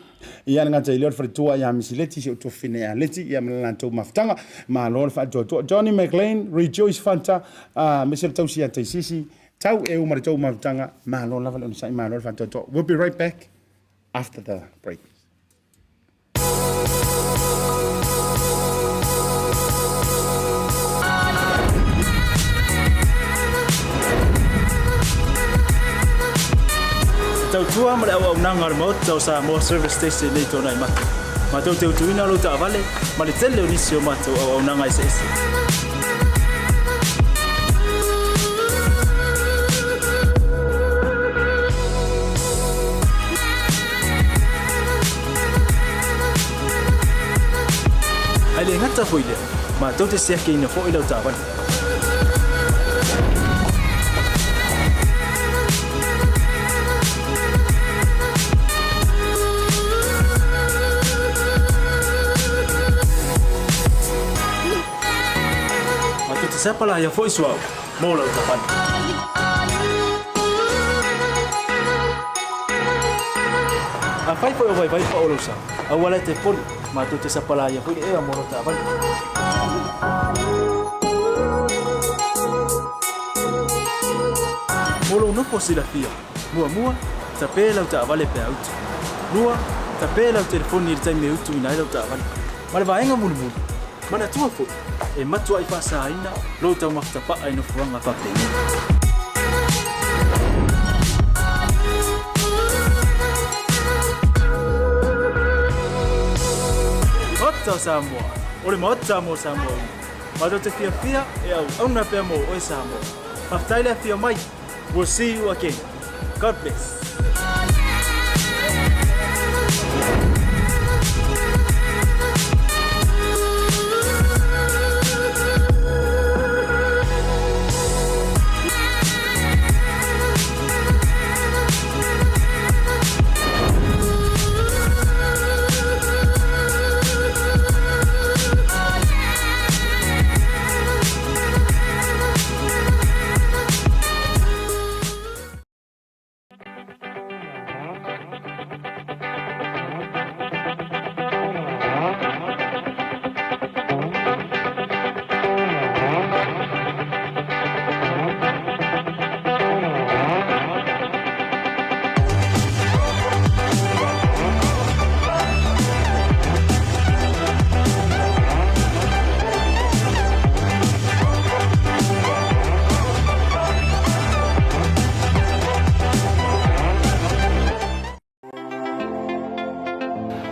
[SPEAKER 2] Ia le gata i lea o le faletua ia Misileti si ou tuafafine ia Leti ia ma le latou mafutaga, malo le faatoatoa. Johnny McLean, Rejoice Fanta, aemaise le tausi ia Taisisi, tau e uma le tou mafutaga, malo lava le onosai, malo le faatoatoa. We'll be right back after the break.
[SPEAKER 3] E tautua ma le auaunaga a le Maota o Samoa Service Station nei tona i matou. Matou te utuina lou taavale ma le tele o nisi o matou auaunaga eseese. Ae le gata foi i lea, matou te siakiina foi lau taavale. sapalaia foi suauu mo lau taavale. Afai foi o vaivai pao lou sa, aua la e te poli, matou te sapalaia foi le ea mo lau taavale. Mo lou nofo silafia, muamua, tape lau taavale pe a utu. Lua, tape lau telefoni i le taimi e utuina ai lau taavale. Ma le vaega mulimuli, manatua foi, e matuai faasaina lou taumafa tapaa i nofoaga faapenei. Maota o Samoa, o le Maota mo Samoa uma. Matou te fiafia e auauna pea mo oe Samoa. Faafetai le afio mai. We'll see you again. God bless.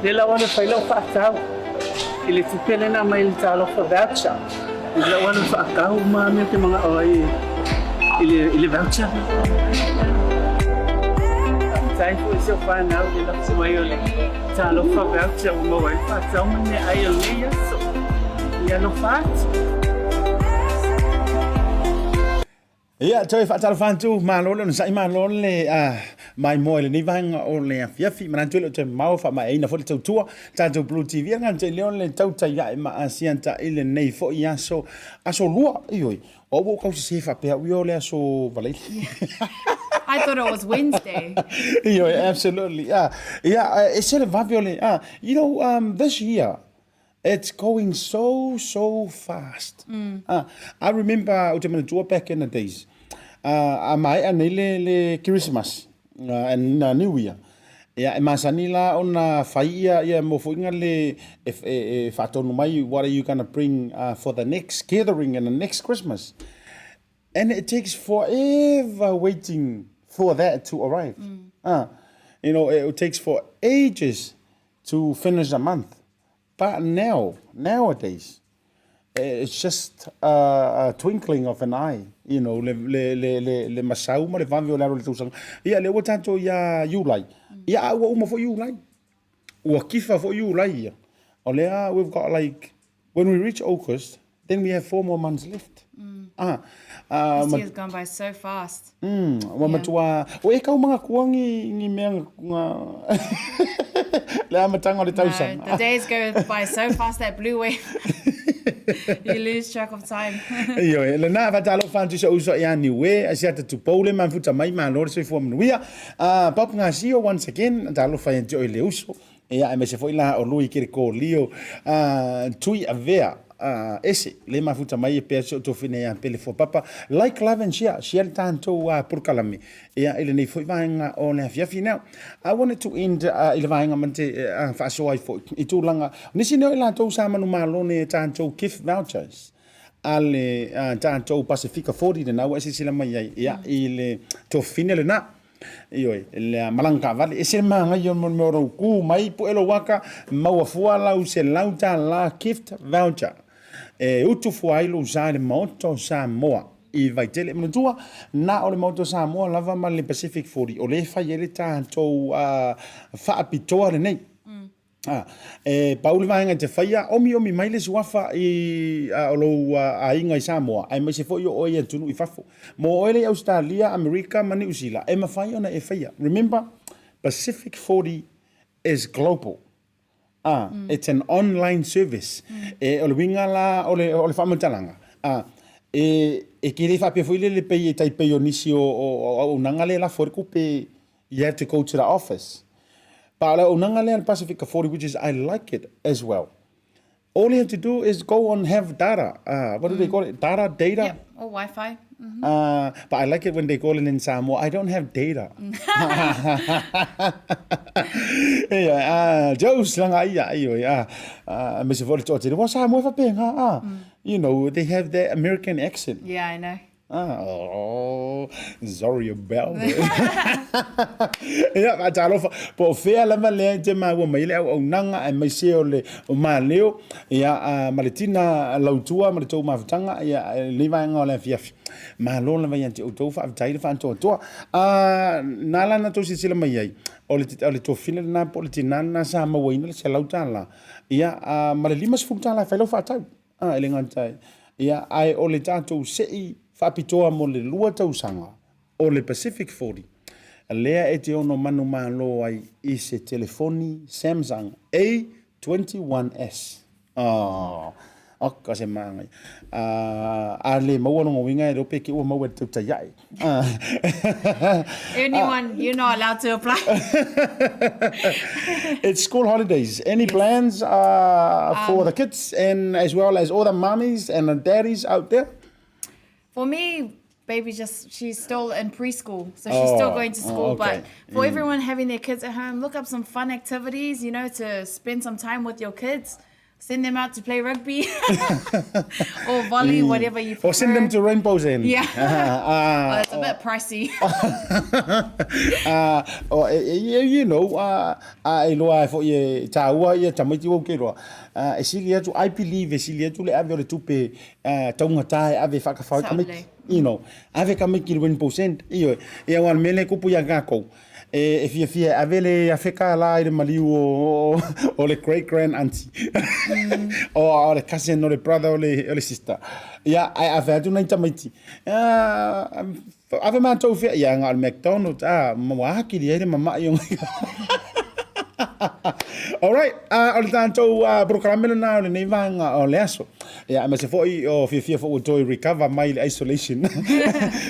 [SPEAKER 4] Lea la ua fai lau faatau i le tupe lena mai le talofa voucher. Lea ua faatau ma mea te manao ai i le voucher. Faafetai foi si au fanau i le lafo mai o le talofa voucher ua maua ai le faatau ma le meaai o lenei aso. Ia alofa atu.
[SPEAKER 2] Ia, toe faatalofa atu, malo le onosai, malo le maimoa i lenei vaega o le afiafi. Manatu e le o toe mamao, faamaeaina foi le tautua, tatou Blue TV, a gata i lea o le tautai ae ma asiata i lenei foi aso, aso lua, ioe, o au ua ou kausese faapea au ia o le aso Valaili.
[SPEAKER 5] I thought it was Wednesday.
[SPEAKER 2] Ioe, absolutely. Yeah, yeah, e se le vave o le, you know, this year, It's going so, so fast. Mm. I remember, ou te manatua back in the days, a maea nei le, le Christmas, and New Year, ia, e masani la ona fai ia, ia mo foinga le, e, e, e faatonu mai, what are you gonna bring for the next gathering and the next Christmas? And it takes forever waiting for that to arrive. Mm. You know, it takes for ages to finish a month. But now, nowadays, it's just a, a twinkling of an eye, you know, le, le, le, le, le masau ma le vave o le alo le tausaga. Ia, le ua tātou ia Iulai. Ia, a ua uma foi Iulai. Ua kifa foi Iulai ia. O lea, we've got like, when we reach August, then we have four more months left. Mm.
[SPEAKER 5] Ah, uh, This year's gone by so fast.
[SPEAKER 2] Mm, ua yeah. matua, o e kau mga kuangi ngi mea nga le amataga o le tausaga.
[SPEAKER 5] No, the days go by so fast that blue wave. you lose track of time.
[SPEAKER 2] Ioe, lena faatalofa atu i so'u uso ia Niue, Asiata Tupou le mafuta mai, malo le soifua manuia. Bob Ngasio once again, talofa ia te oe le uso. Ia, aemaise foi la o Lui Kerekolio, Tui Avea, ese le mafuta mai e pea si o tofine ia Pele Fuapapa. Like, love and share, share le tatou polokalame ia i lenei foi vaega o le afiafi. Now, I wanted to end i le vaega ma te faasoa ai foi i tulaga, nisi nei o i latou sa manumalo nei e tatou gift vouchers a le tatou Pasifika 40 lena ua e silasila mai ai ia i le tofine lena. Ioe, le malaga taavale, ese le manaia o le mea o lou ku mai pue lou aka, maua fua lau $100 gift voucher e utu fua ai lou sa i le Maota o Samoa i Vaitele. Manatua, na o le Maota o Samoa lava ma le Pacific 40 o lea e fai ai le tatou faapitoa lenei. A, e pau le vaega e te faia, omiomi mai le suafa i, a, o lou a, aiga i Samoa, aemaise foi o oe i atunuu i fafo. Mo oe le i Ausetalia, Amerika ma Niu Sila, e mafai ona e faia. Remember, Pacific 40 is global. A, mm. It's an online service. Mm. E, o le uiga la o le, o le faamatalaga. A, E, e te le faapea foi lele pei e tai pei o nisi o, o, o auaunaga lea e lafo ai le tupe, you have to go to the office. But o le auaunaga lea a le Pasifika 40, which is I like it as well. All you have to do is go on have data. What do they call it? Data, data?
[SPEAKER 5] Yep, or Wi-Fi.
[SPEAKER 2] But I like it when they call it in Samoa, I don't have data. Ia, Joe's langa ia, ioe, aemaise foi o le toatele, ua Samoa e faapena, You know, they have that American accent.
[SPEAKER 5] Yeah, I know.
[SPEAKER 2] Oh, sorry about that. Ia, faatalofa, po o fea lava lea e te maua mai ai le auaunaga aemaise o le o Maleo, ia, ma le tina lautua ma le tou mafutaga, ia, lenei vaega o le afiafi. Malo lava ia te outou, faafetai le faatoatoa. Na ala ona tou silasila mai ai, o le, o le tofina lena po o le tina lena sa mauaina le $100, ia, ma le $50 e fai lau faatau. E le gata ia, ae o le tatou sei faapitoa mo le 2 tausaga o le Pacific 40, lea e te ono manumalo ai i se telefoni Samsung A21s. Oh, oka se māngai. A le maua lona uiga e le ope ke ua maua e le tautai ae.
[SPEAKER 5] Anyone, you're not allowed to apply.
[SPEAKER 2] It's school holidays. Any plans for the kids and as well as all the mummies and the daddies out there?
[SPEAKER 5] For me, baby just, she's still in preschool, so she's still going to school. But for everyone having their kids at home, look up some fun activities, you know, to spend some time with your kids. Send them out to play rugby or volley, whatever you prefer.
[SPEAKER 2] Or send them to Rainbow's End.
[SPEAKER 5] Yeah. Oh, it's a bit pricey.
[SPEAKER 2] Oh, you know, a e loa ai foi e tāua ia tamaiti ua ke loa. E sili atu, I believe e sili atu le ave o le tupe taugata e ave e whaakawhau tamaiti. You know, ave tamaiti i le Rainbow's End. Ioe, ia wā le mea lea e kupu ia kākou. E fiafia e ave le afe kālā i le maliu o le great grand auntie. O le cousin, o le brother, o le sister. Ia, ae ave atu nai tamaiti. Ave mātou fea, ia ngā o le McDonald's, ma ua akili ai le mama'i o ngai. Alright, o le tātou polokalame lena o lenei vaega o le aso. Ia, aemaise foi o fiafia foi ua toe recover mai le isolation.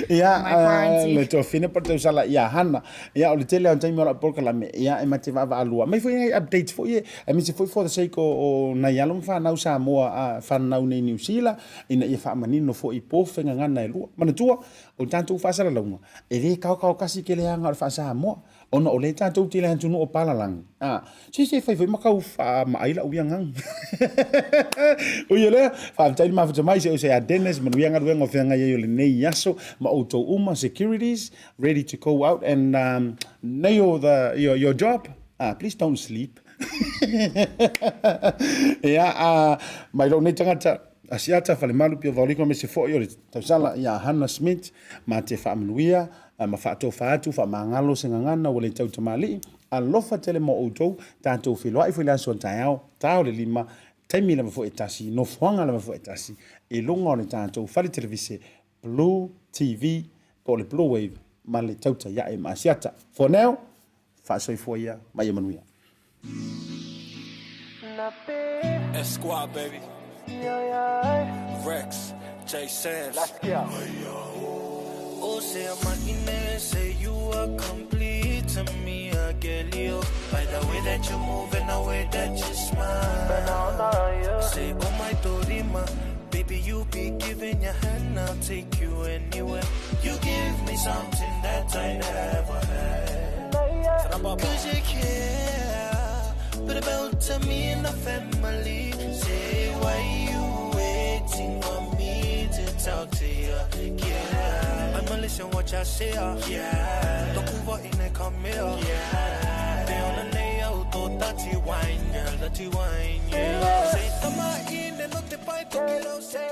[SPEAKER 2] Ia,
[SPEAKER 5] My quarantine.
[SPEAKER 2] le toafine po o le tausala ia Hana. Ia, o le tele lava o taimi o lau polokalame, ia, e ma te vaavaalua. Aumai foi nai updates foi e, aemaise foi for the sake o nai alo ma fanau Samoa fanau nei Niu Sila, ina ia faamanino foi po fegagana e lua. Manatua, o le tatou faasalalauga, e le kaokaokasi ke leaga o le faa-Samoa. Ona o lea tatou te i le atunuu o palalagi, a, se se fai foi ma kau faamaai lau agaga. Ui o lea, faafetai le mafuta mai se ose ia Dennis, manuia galuega o feagai ai o lenei aso, ma outou uma, securities, ready to go out and nail the, your job. Please don't sleep. Ia, mai lou nei tagata, Asiata, Falemalu, Pio Vaoliko, aemaise foi o le tausala ia Hannah Smith, ma te faamanuia, ma faatofa atu, faamagalo se gagana ua le tau tamalii, alofa tele mo outou, tatou feiloai foi le aso a taeao, ta o le 5, taimi lava foi e tasi, nofoaga lava foi e tasi, i luga o le tatou fale televise Blue TV po o le Blue Wave ma le tautai ae ma Asiata. For now, faasoifua ia ma ia manuia.
[SPEAKER 1] S Squad baby. Rex, J Sam's. Let's go. Oh, say I'm say you are complete to me, I get you. By the way that you move and the way that you smile. Say, oh my Dorima, baby, you be giving your hand, I'll take you anywhere. You give me something that I never had. Cause you care, but about to me and the family. Say, why you waiting for me to talk to you? Yeah, I'ma listen what you say. Yeah, don't in the come here. Yeah, they on the nail, dirty wine, girl, dirty wine. Yeah, say, I'm in and not the bite, say.